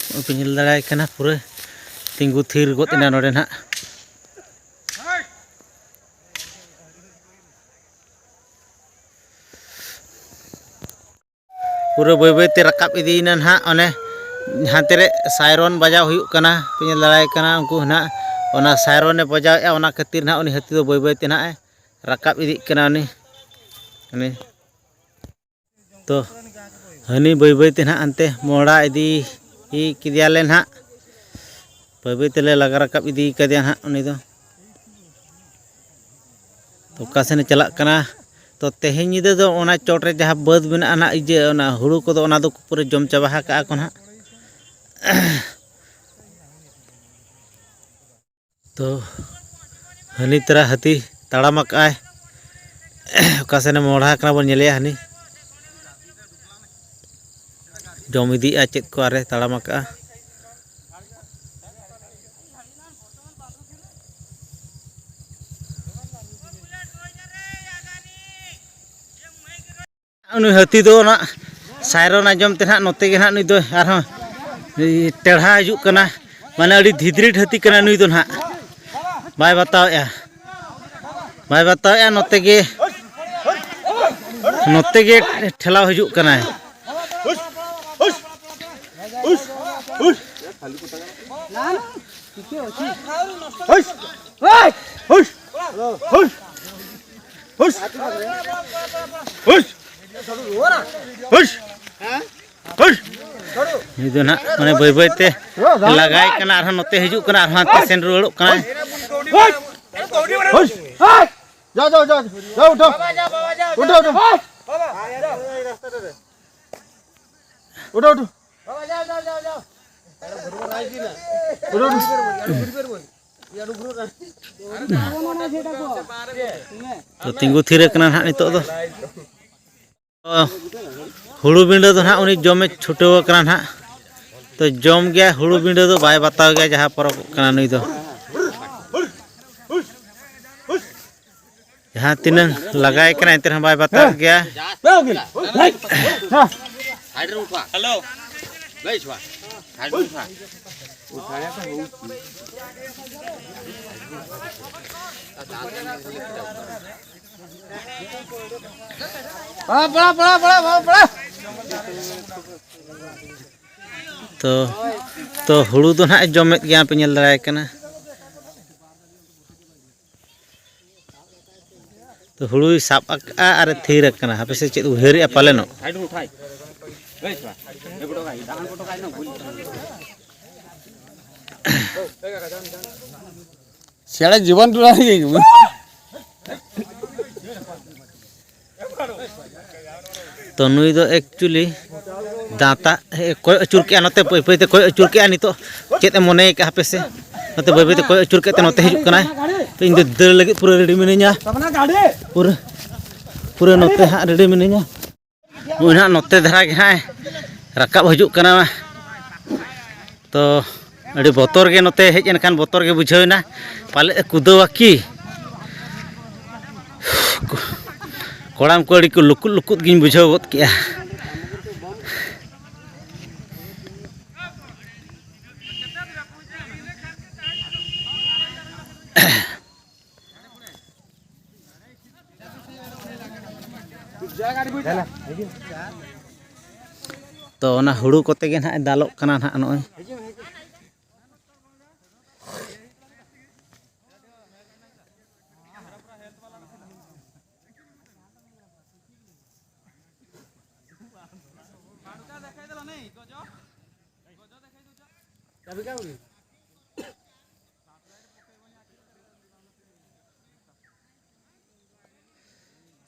ᱱᱚᱜᱼᱚᱭ ᱯᱮ ᱧᱮᱞ ᱫᱟᱲᱮᱭᱟᱭ ᱠᱟᱱᱟ, ᱯᱩᱨᱟᱹ ᱛᱤᱸᱜᱩ ᱛᱷᱤᱨ ᱜᱚᱫ ᱮᱱᱟ ᱱᱚᱰᱮ ᱱᱟᱦᱟᱜ᱾ ᱯᱩᱨᱟᱹ ᱵᱟᱹᱭ ᱵᱟᱹᱭ ᱛᱮ ᱨᱟᱠᱟᱵ ᱤᱫᱤᱭᱮᱱᱟ ᱱᱟᱦᱟᱜ᱾ ᱚᱱᱮ ᱦᱟᱱᱛᱮ ᱨᱮ ᱥᱟᱭᱨᱚᱱ ᱵᱟᱡᱟᱣ ᱦᱩᱭᱩᱜ ᱠᱟᱱᱟ, ᱯᱮ ᱧᱮᱞ ᱫᱟᱲᱮᱭᱟᱭ ᱠᱟᱱᱟ᱾ ᱩᱱᱠᱩ ᱱᱟᱦᱟᱜ ᱚᱱᱟ ᱥᱟᱭᱨᱚᱱᱮ ᱵᱟᱡᱟᱣᱮᱫᱼᱟ, ᱚᱱᱟ ᱠᱷᱟᱹᱛᱤᱨ ᱱᱟᱦᱟᱜ ᱩᱱᱤ ᱦᱟᱹᱛᱤ ᱫᱚ ᱵᱟᱹᱭ ᱵᱟᱹᱭ ᱛᱮ ᱱᱟᱦᱟᱜ ᱮ ᱨᱟᱠᱟᱵ ᱤᱫᱤᱜ ᱠᱟᱱᱟ᱾ ᱩᱱᱤ, ᱩᱱᱤ ᱛᱚ ᱦᱟᱹᱱᱤ ᱵᱟᱹᱭ ᱵᱟᱹᱭ ᱛᱮ ᱱᱟᱦᱟᱜ ᱦᱟᱱᱛᱮ ᱢᱚᱦᱰᱟ ᱤᱫᱤ ᱠᱮᱫᱮᱭᱟᱞᱮ ᱱᱟᱦᱟᱜ, ᱵᱟᱹᱭ ᱵᱟᱹᱭ ᱛᱮᱞᱮ ᱞᱟᱜᱟ ᱨᱟᱠᱟᱵ ᱤᱫᱤ ᱠᱟᱫᱮᱭᱟ ᱱᱟᱦᱟᱜ ᱩᱱᱤ ᱫᱚ᱾ ᱛᱚ ᱚᱠᱟ ᱥᱮᱱᱮ ᱪᱟᱞᱟᱜ ᱠᱟᱱᱟ? ᱛᱚ ᱛᱮᱦᱮᱧ ᱧᱤᱫᱟᱹ ᱫᱚ ᱚᱱᱟ ᱪᱚᱴ ᱨᱮ ᱡᱟᱦᱟᱸ ᱵᱟᱹᱫᱽ ᱢᱮᱱᱟᱜᱼᱟ ᱱᱟᱦᱟᱜ, ᱤᱭᱟᱹ, ᱚᱱᱟ ᱦᱩᱲᱩ ᱠᱚᱫᱚ ᱚᱱᱟ ᱫᱚ ᱯᱩᱨᱟᱹ ᱡᱚᱢ ᱪᱟᱵᱟ ᱟᱠᱟᱜᱼᱟ ᱠᱚ ᱱᱟᱦᱟᱜ᱾ ᱛᱚ ᱦᱟᱹᱱᱤ ᱛᱟᱨᱟ ᱦᱟᱹᱛᱤ ᱛᱟᱲᱟᱢ ᱟᱠᱟᱫᱼᱟᱭ᱾ ᱚᱠᱟ ᱥᱮᱱᱮ ᱢᱚᱦᱰᱟ ᱟᱠᱟᱱᱟ ᱵᱚᱱ ᱧᱮᱞᱮᱭᱟ᱾ ᱦᱟᱹᱱᱤ ᱡᱚᱢ ᱤᱫᱤᱭᱮᱫᱼᱟ ᱪᱮᱫ ᱠᱚ ᱟᱨᱮ ᱛᱟᱲᱟᱢ ᱟᱠᱟᱫᱼᱟ᱾ ᱩᱱᱤ ᱦᱟᱹᱛᱤ ᱫᱚ ᱚᱱᱟ ᱥᱟᱭᱨᱚᱱ ᱟᱸᱡᱚᱢ ᱛᱮ ᱱᱟᱦᱟᱜ ᱱᱚᱛᱮ ᱜᱮ ᱱᱟᱦᱟᱜ ᱱᱩᱭ ᱫᱚ ᱟᱨᱦᱚᱸ ᱴᱮᱲᱦᱟ ᱦᱤᱡᱩᱜ ᱠᱟᱱᱟ᱾ ᱢᱟᱱᱮ ᱟᱹᱰᱤ ᱫᱷᱤᱫᱽᱨᱤᱴ ᱦᱟᱹᱛᱤ ᱠᱟᱱᱟ ᱱᱩᱭ ᱫᱚ ᱱᱟᱦᱟᱜ᱾ ᱵᱟᱭ ᱵᱟᱛᱟᱣᱮᱜᱼᱟ, ᱵᱟᱭ ᱵᱟᱛᱟᱣᱮᱜᱼᱟ᱾ ᱱᱚᱛᱮ ᱜᱮ, ᱱᱚᱛᱮ ᱜᱮ ᱴᱷᱮᱞᱟᱣ ᱦᱤᱡᱩᱜ ᱠᱟᱱᱟᱭ᱾ ᱱᱩᱭ ᱫᱚ ᱱᱟᱦᱟᱜ ᱢᱟᱱᱮ ᱵᱟᱹᱭ ᱵᱟᱹᱭ ᱛᱮ ᱞᱟᱜᱟᱭ ᱠᱟᱱᱟ, ᱟᱨᱦᱚᱸ ᱱᱚᱛᱮ ᱦᱤᱡᱩᱜ ᱠᱟᱱᱟ, ᱟᱨᱦᱚᱸ ᱦᱟᱱᱛᱮ ᱥᱮᱱ ᱨᱩᱣᱟᱹᱲᱚᱜ ᱠᱟᱱᱟᱭ᱾ ᱡᱟ, ᱡᱟ, ᱡᱟ, ᱡᱟ, ᱩᱴᱷᱟᱣ᱾ ᱩᱴᱷᱟᱣ, ᱩᱴᱷᱟᱣ᱾ ᱩᱴᱷᱟᱣ, ᱩᱴᱷᱟᱣ᱾ ᱩᱴᱷᱟᱣ, ᱩᱴᱷᱟᱣ᱾ ᱛᱚ ᱛᱤᱸᱜᱩ ᱛᱷᱤᱨ ᱟᱠᱟᱱᱟ ᱱᱟᱦᱟᱜ ᱱᱤᱛᱚᱜ ᱫᱚ᱾ ᱛᱚ ᱦᱩᱲᱩ ᱵᱤᱸᱰᱟᱹ ᱫᱚ ᱱᱟᱦᱟᱜ ᱩᱱᱤ ᱡᱚᱢᱮ ᱪᱷᱩᱴᱟᱹᱣ ᱟᱠᱟᱱᱟ ᱱᱟᱦᱟᱜ᱾ ᱛᱚ ᱡᱚᱢ ᱜᱮᱭᱟᱭ, ᱦᱩᱲᱩ ᱵᱤᱸᱰᱟᱹ ᱫᱚ ᱵᱟᱭ ᱵᱟᱛᱟᱣ ᱜᱮᱭᱟ, ᱡᱟᱦᱟᱸ ᱯᱚᱨᱚᱵᱽ ᱠᱟᱱᱟ ᱱᱩᱭ ᱫᱚ᱾ ᱡᱟᱦᱟᱸ ᱛᱤᱱᱟᱹᱝ ᱞᱟᱜᱟᱭ ᱠᱟᱱᱟ, ᱮᱱᱛᱮ ᱨᱮᱦᱚᱸ ᱵᱟᱭ ᱵᱟᱛᱟᱣ ᱜᱮᱭᱟ᱾ ᱦᱮᱞᱳ᱾ ᱛᱚ, ᱛᱚ ᱦᱩᱲᱩ ᱫᱚ ᱱᱟᱦᱟᱜ ᱮ ᱡᱚᱢᱮᱫ ᱜᱮᱭᱟ, ᱯᱮ ᱧᱮᱞ ᱫᱟᱲᱮᱭᱟᱭ ᱠᱟᱱᱟ᱾ ᱛᱚ ᱦᱩᱲᱩᱭ ᱥᱟᱵ ᱟᱠᱟᱫᱼᱟ ᱟᱨ ᱮ ᱛᱷᱤᱨ ᱟᱠᱟᱱᱟ᱾ ᱦᱟᱯᱮ ᱥᱮ ᱪᱮᱫ ᱩᱭᱦᱟᱹᱨᱮᱜᱼᱟ ᱯᱟᱞᱮᱱᱚᱜ᱾ ᱪᱮᱬᱮ ᱡᱤᱵᱚᱱ ᱴᱚᱞᱟ ᱨᱮᱜᱮ ᱦᱤᱡᱩᱜ ᱢᱮ᱾ ᱛᱚ ᱱᱩᱭ ᱫᱚ actually ᱫᱟᱸᱛᱟ ᱮ ᱠᱚᱭᱚᱜ ᱟᱹᱪᱩᱨ ᱠᱮᱜᱼᱟ, ᱱᱚᱛᱮ ᱯᱟᱹᱭ ᱯᱟᱹᱭ ᱛᱮ ᱠᱚᱭᱚᱜ ᱟᱹᱪᱩᱨ ᱠᱮᱜᱼᱟ᱾ ᱱᱤᱛᱚᱜ ᱪᱮᱫ ᱮ ᱢᱚᱱᱮ ᱠᱟᱜᱼᱟ ᱦᱟᱯᱮ ᱥᱮ᱾ ᱱᱚᱛᱮ ᱵᱟᱹᱭ ᱵᱟᱹᱭ ᱛᱮ ᱠᱚᱭᱚᱜ ᱟᱹᱪᱩᱨ ᱠᱟᱛᱮ ᱱᱚᱛᱮ ᱦᱤᱡᱩᱜ ᱠᱟᱱᱟᱭ᱾ ᱛᱚ ᱤᱧ ᱫᱚ ᱫᱟᱹᱲ ᱞᱟᱹᱜᱤᱫ ᱯᱩᱨᱟᱹ ᱨᱮᱰᱤ ᱢᱤᱱᱟᱹᱧᱟ᱾ ᱯᱩᱨᱟᱹ, ᱯᱩᱨᱟᱹ ᱱᱚᱛᱮ ᱦᱟᱸᱜ ᱨᱮᱰᱤ ᱢᱤᱱᱟᱹᱧᱟ᱾ ᱱᱩᱭ ᱦᱟᱸᱜ ᱱᱚᱛᱮ ᱫᱷᱟᱨᱟ ᱜᱮ ᱦᱟᱸᱜ ᱨᱟᱠᱟᱵ ᱦᱤᱡᱩᱜ ᱠᱟᱱᱟ᱾ ᱛᱚ ᱟᱹᱰᱤ ᱵᱚᱛᱚᱨ ᱜᱮ, ᱱᱚᱛᱮ ᱦᱮᱡ ᱮᱱᱠᱷᱟᱱ ᱵᱚᱛᱚᱨ ᱜᱮ ᱵᱩᱡᱷᱟᱹᱣ ᱮᱱᱟ᱾ ᱯᱟᱞᱮᱫ ᱮ ᱠᱩᱫᱟᱹᱣᱟ ᱠᱤ? ᱠᱚᱲᱟᱢ ᱠᱚ ᱟᱹᱰᱤ ᱠᱚ ᱞᱩᱠᱩᱫ ᱞᱩᱠᱩᱫ ᱜᱤᱧ ᱵᱩᱡᱷᱟᱹᱣ ᱜᱚᱫ ᱠᱮᱜᱼᱟ᱾ ᱛᱚ ᱚᱱᱟ ᱦᱩᱲᱩ ᱠᱚᱛᱮ ᱜᱮ ᱱᱟᱦᱟᱜ ᱮ ᱫᱟᱞᱚᱜ ᱠᱟᱱᱟ ᱱᱟᱦᱟᱜ ᱱᱚᱜᱼᱚᱭ᱾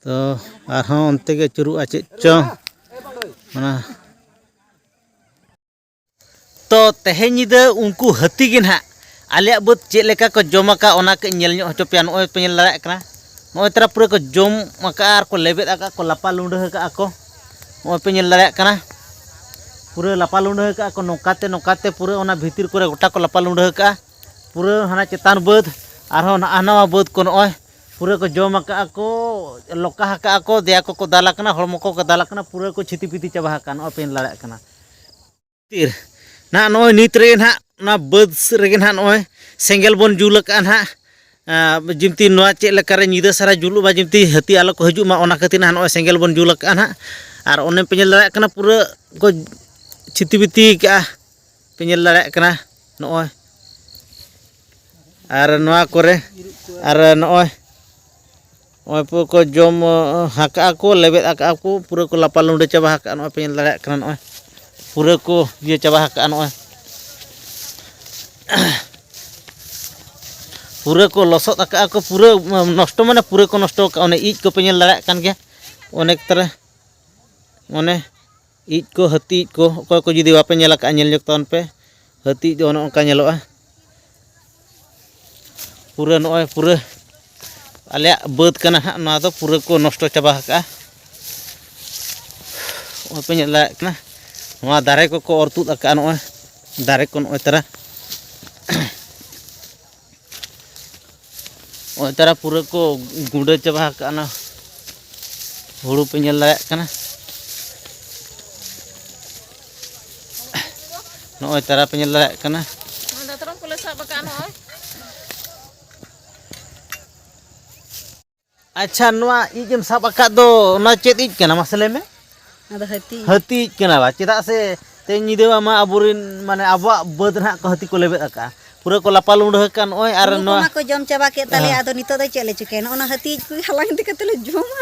ᱛᱚ ᱟᱨᱦᱚᱸ ᱚᱱᱛᱮ ᱜᱮ ᱟᱹᱪᱩᱨᱚᱜᱼᱟ ᱪᱮᱫ ᱪᱚ ᱚᱱᱟ᱾ ᱛᱚ ᱛᱮᱦᱮᱧ ᱧᱤᱫᱟᱹ ᱩᱱᱠᱩ ᱦᱟᱹᱛᱤ ᱜᱮ ᱱᱟᱦᱟᱜ ᱟᱞᱮᱭᱟᱜ ᱵᱟᱹᱫᱽ ᱪᱮᱫ ᱞᱮᱠᱟ ᱠᱚ ᱡᱚᱢ ᱟᱠᱟᱫ, ᱚᱱᱟ ᱠᱟᱹᱡ ᱧᱮᱞ ᱧᱚᱜ ᱦᱚᱪᱚ ᱯᱮᱭᱟ᱾ ᱱᱚᱜᱼᱚᱭ ᱯᱮ ᱧᱮᱞ ᱫᱟᱲᱮᱭᱟᱜ ᱠᱟᱱᱟ, ᱱᱚᱜᱼᱚᱭ ᱛᱟᱨᱟ ᱯᱩᱨᱟᱹ ᱠᱚ ᱡᱚᱢ ᱟᱠᱟᱫᱼᱟ ᱟᱨ ᱠᱚ ᱞᱮᱵᱮᱫ ᱟᱠᱟᱫ ᱠᱚ, ᱞᱟᱯᱟ ᱞᱩᱸᱰᱟᱹ ᱟᱠᱟᱫᱼᱟ ᱠᱚ᱾ ᱱᱚᱜᱼᱚᱭ ᱯᱮ ᱧᱮᱞ ᱫᱟᱲᱮᱭᱟᱜ ᱠᱟᱱᱟ, ᱯᱩᱨᱟᱹ ᱞᱟᱯᱟ ᱞᱩᱸᱰᱟᱹ ᱟᱠᱟᱫᱼᱟ ᱠᱚ ᱱᱚᱝᱠᱟᱛᱮ, ᱱᱚᱝᱠᱟᱛᱮ ᱯᱩᱨᱟᱹ ᱚᱱᱟ ᱵᱷᱤᱛᱤᱨ ᱠᱚᱨᱮ ᱜᱚᱴᱟ ᱠᱚ ᱞᱟᱯᱟ ᱞᱩᱸᱰᱟᱹ ᱟᱠᱟᱫᱼᱟ᱾ ᱯᱩᱨᱟᱹ ᱦᱟᱱᱟ ᱪᱮᱛᱟᱱ ᱵᱟᱹᱫᱽ, ᱟᱨᱦᱚᱸ ᱱᱟᱜᱼᱟ ᱱᱟᱣᱟ ᱵᱟᱹᱫᱽ ᱠᱚ ᱱᱚᱜᱼᱚᱭ ᱯᱩᱨᱟᱹ ᱠᱚ ᱡᱚᱢ ᱟᱠᱟᱫᱼᱟ ᱠᱚ, ᱞᱚᱠᱟ ᱟᱠᱟᱫᱼᱟ ᱠᱚ, ᱫᱮᱭᱟ ᱠᱚᱠᱚ ᱫᱟᱞ ᱟᱠᱟᱱᱟ, ᱦᱚᱲᱢᱚ ᱠᱚᱠᱚ ᱫᱟᱞ ᱟᱠᱟᱱᱟ, ᱯᱩᱨᱟᱹ ᱠᱚ ᱪᱷᱤᱛᱤ ᱯᱤᱛᱤ ᱪᱟᱵᱟ ᱟᱠᱟᱱ᱾ ᱱᱚᱜᱼᱚᱭ ᱯᱮ ᱧᱮᱞ ᱫᱟᱲᱮᱭᱟᱜ ᱠᱟᱱᱟ᱾ ᱛᱤᱨ ᱱᱟᱦᱟᱜ ᱱᱚᱜᱼᱚᱭ ᱱᱤᱛ ᱨᱮᱜᱮ ᱱᱟᱦᱟᱜ ᱚᱱᱟ ᱵᱟᱹᱫᱽ ᱨᱮᱜᱮ ᱱᱟᱦᱟᱜ ᱱᱚᱜᱼᱚᱭ ᱥᱮᱸᱜᱮᱞ ᱵᱚᱱ ᱡᱩᱞ ᱟᱠᱟᱫᱼᱟ ᱱᱟᱦᱟᱜ᱾ ᱟᱸ, ᱡᱤᱢᱛᱤ ᱱᱚᱣᱟ ᱪᱮᱫ ᱞᱮᱠᱟᱨᱮ ᱧᱤᱫᱟᱹ ᱥᱟᱨᱟ ᱡᱩᱞᱩᱜᱼᱟ, ᱡᱤᱢᱛᱤ ᱦᱟᱹᱛᱤ ᱟᱞᱚ ᱠᱚ ᱦᱤᱡᱩᱜ ᱢᱟ, ᱚᱱᱟ ᱠᱷᱟᱹᱛᱤᱨ ᱱᱟᱦᱟᱜ ᱱᱚᱜᱼᱚᱭ ᱥᱮᱸᱜᱮᱞ ᱵᱚᱱ ᱡᱩᱞ ᱟᱠᱟᱫᱼᱟ ᱱᱟᱦᱟᱜ᱾ ᱟᱨ ᱚᱱᱮ ᱯᱮ ᱧᱮᱞ ᱫᱟᱲᱮᱭᱟᱜ ᱠᱟᱱᱟ, ᱯᱩᱨᱟᱹ ᱠᱚ ᱪᱷᱤᱛᱤ ᱵᱤᱛᱤ ᱟᱠᱟᱫᱼᱟ ᱱᱚᱜᱼᱚᱭ᱾ ᱟᱨ ᱱᱚᱣᱟ ᱠᱚᱨᱮ, ᱟᱨ ᱱᱚᱜᱼᱚᱭ ᱱᱚᱜᱼᱚᱭ ᱯᱩᱨᱟᱹ ᱠᱚ ᱡᱚᱢ, ᱟᱸ, ᱟᱠᱟᱜᱼᱟ ᱠᱚ, ᱞᱮᱵᱮᱫ ᱟᱠᱟᱜᱼᱟ ᱠᱚ, ᱯᱩᱨᱟᱹ ᱠᱚ ᱞᱟᱯᱟ ᱞᱩᱸᱰᱟᱹ ᱪᱟᱵᱟ ᱟᱠᱟᱜᱼᱟ᱾ ᱱᱚᱜᱼᱚᱭ ᱯᱮ ᱧᱮᱞ ᱫᱟᱲᱮᱭᱟᱜ ᱠᱟᱱᱟ, ᱱᱚᱜᱼᱚᱭ ᱯᱩᱨᱟᱹ ᱠᱚ ᱤᱭᱟᱹ ᱪᱟᱵᱟ ᱟᱠᱟᱜᱼᱟ᱾ ᱱᱚᱜᱼᱚᱭ ᱯᱩᱨᱟᱹ ᱠᱚ ᱞᱚᱥᱚᱫ ᱟᱠᱟᱜᱼᱟ ᱠᱚ, ᱯᱩᱨᱟᱹ, ᱩᱸ, ᱱᱚᱥᱴᱚ, ᱢᱟᱱᱮ ᱯᱩᱨᱟᱹ ᱠᱚ ᱱᱚᱥᱴᱚ ᱟᱠᱟᱜᱼᱟ᱾ ᱚᱱᱮ ᱤᱡ ᱠᱚᱯᱮ ᱧᱮᱞ ᱫᱟᱲᱮᱭᱟᱜ ᱠᱟᱱ ᱜᱮᱭᱟ, ᱚᱱᱮᱠ ᱛᱟᱨᱟ, ᱚᱱᱮ ᱤᱡ ᱠᱚ, ᱦᱟᱹᱛᱤ ᱤᱡ ᱠᱚ, ᱚᱠᱚᱭ ᱠᱚ ᱡᱩᱫᱤ ᱵᱟᱯᱮ ᱧᱮᱞ ᱟᱠᱟᱜᱼᱟ, ᱧᱮᱞ ᱧᱚᱜ ᱛᱟᱵᱚᱱ ᱯᱮ᱾ ᱦᱟᱹᱛᱤ ᱤᱡ ᱫᱚ ᱚᱱᱮ ᱚᱱᱠᱟ ᱧᱮᱞᱚᱜᱼᱟ᱾ ᱯᱩᱨᱟᱹ ᱱᱚᱜᱼᱚᱭ ᱯᱩᱨᱟᱹ ᱟᱞᱮᱭᱟᱜ ᱵᱟᱹᱫᱽ ᱠᱟᱱᱟ ᱦᱟᱸᱜ, ᱱᱚᱣᱟ ᱫᱚ ᱯᱩᱨᱟᱹ ᱠᱚ ᱱᱚᱥᱴᱚ ᱪᱟᱵᱟ ᱟᱠᱟᱜᱼᱟ᱾ ᱱᱚᱜᱼᱚᱭ ᱯᱮ ᱧᱮᱞ ᱫᱟᱲᱮᱭᱟᱜ ᱠᱟᱱᱟ, ᱱᱚᱣᱟ ᱫᱟᱨᱮ ᱠᱚᱠᱚ ᱚᱨ ᱛᱩᱫ ᱟᱠᱟᱜᱼᱟ᱾ ᱱᱚᱜᱼᱚᱭ ᱫᱟᱨᱮ ᱠᱚ ᱱᱚᱜᱼᱚᱭ ᱛᱟᱨᱟ, ᱱᱚᱜᱼᱚᱭ ᱛᱟᱨᱟ ᱯᱩᱨᱟᱹ ᱠᱚ ᱜᱩᱸᱰᱟᱹ ᱪᱟᱵᱟ ᱟᱠᱟᱜᱼᱟ ᱚᱱᱟ ᱦᱩᱲᱩ ᱯᱮ ᱧᱮᱞ ᱫᱟᱲᱮᱭᱟᱜ ᱠᱟᱱᱟ᱾ ᱱᱚᱜᱼᱚᱭ ᱛᱟᱨᱟ ᱯᱮ ᱧᱮᱞ ᱫᱟᱲᱮᱭᱟᱜ ᱠᱟᱱᱟ᱾ ᱱᱚᱣᱟ ᱫᱟᱛᱨᱚᱢ ᱠᱚᱞᱮ ᱥᱟᱵ ᱟᱠᱟᱫᱼᱟ ᱱᱚᱜᱼᱚᱭ᱾ ᱟᱪᱪᱷᱟ, ᱱᱚᱣᱟ ᱤᱡ ᱮᱢ ᱥᱟᱵ ᱟᱠᱟᱫ ᱫᱚ, ᱚᱱᱟ ᱪᱮᱫ ᱤᱡ ᱠᱟᱱᱟ, ᱢᱟᱥᱮ ᱞᱟᱹᱭ ᱢᱮ? ᱚᱱᱟ ᱫᱚ ᱦᱟᱹᱛᱤ᱾ ᱦᱟᱹᱛᱤ ᱤᱡ ᱠᱟᱱᱟ ᱵᱟ? ᱪᱮᱫᱟᱜ ᱥᱮ ᱛᱮᱦᱮᱧ ᱧᱤᱫᱟᱹ ᱢᱟ ᱟᱵᱚᱨᱮᱱ, ᱢᱟᱱᱮ, ᱟᱵᱚᱣᱟᱜ ᱵᱟᱹᱫᱽ ᱱᱟᱦᱟᱜ ᱠᱚ ᱦᱟᱹᱛᱤ ᱠᱚ ᱞᱮᱵᱮᱫ ᱟᱠᱟᱫᱼᱟ, ᱯᱩᱨᱟᱹ ᱠᱚ ᱞᱟᱯᱟ ᱞᱩᱸᱰᱟᱹ ᱟᱠᱟᱫ ᱱᱚᱜᱼᱚᱭ᱾ ᱟᱨ ᱦᱩᱲᱩ ᱱᱚᱣᱟ ᱠᱚᱢᱟ ᱠᱚ ᱡᱚᱢ ᱪᱟᱵᱟ ᱠᱮᱫ ᱛᱟᱞᱮᱭᱟ, ᱦᱮᱸ᱾ ᱟᱫᱚ ᱱᱤᱛᱚᱜ ᱫᱚ ᱪᱮᱫ ᱞᱮ ᱪᱤᱠᱟᱹᱭᱟ? ᱱᱚᱜᱼᱚ ᱱᱟ ᱦᱟᱹᱛᱤ ᱤᱡ ᱠᱚᱜᱮ ᱦᱟᱞᱟᱝ ᱤᱫᱤ ᱠᱟᱛᱮ ᱞᱮ ᱡᱚᱢᱟ᱾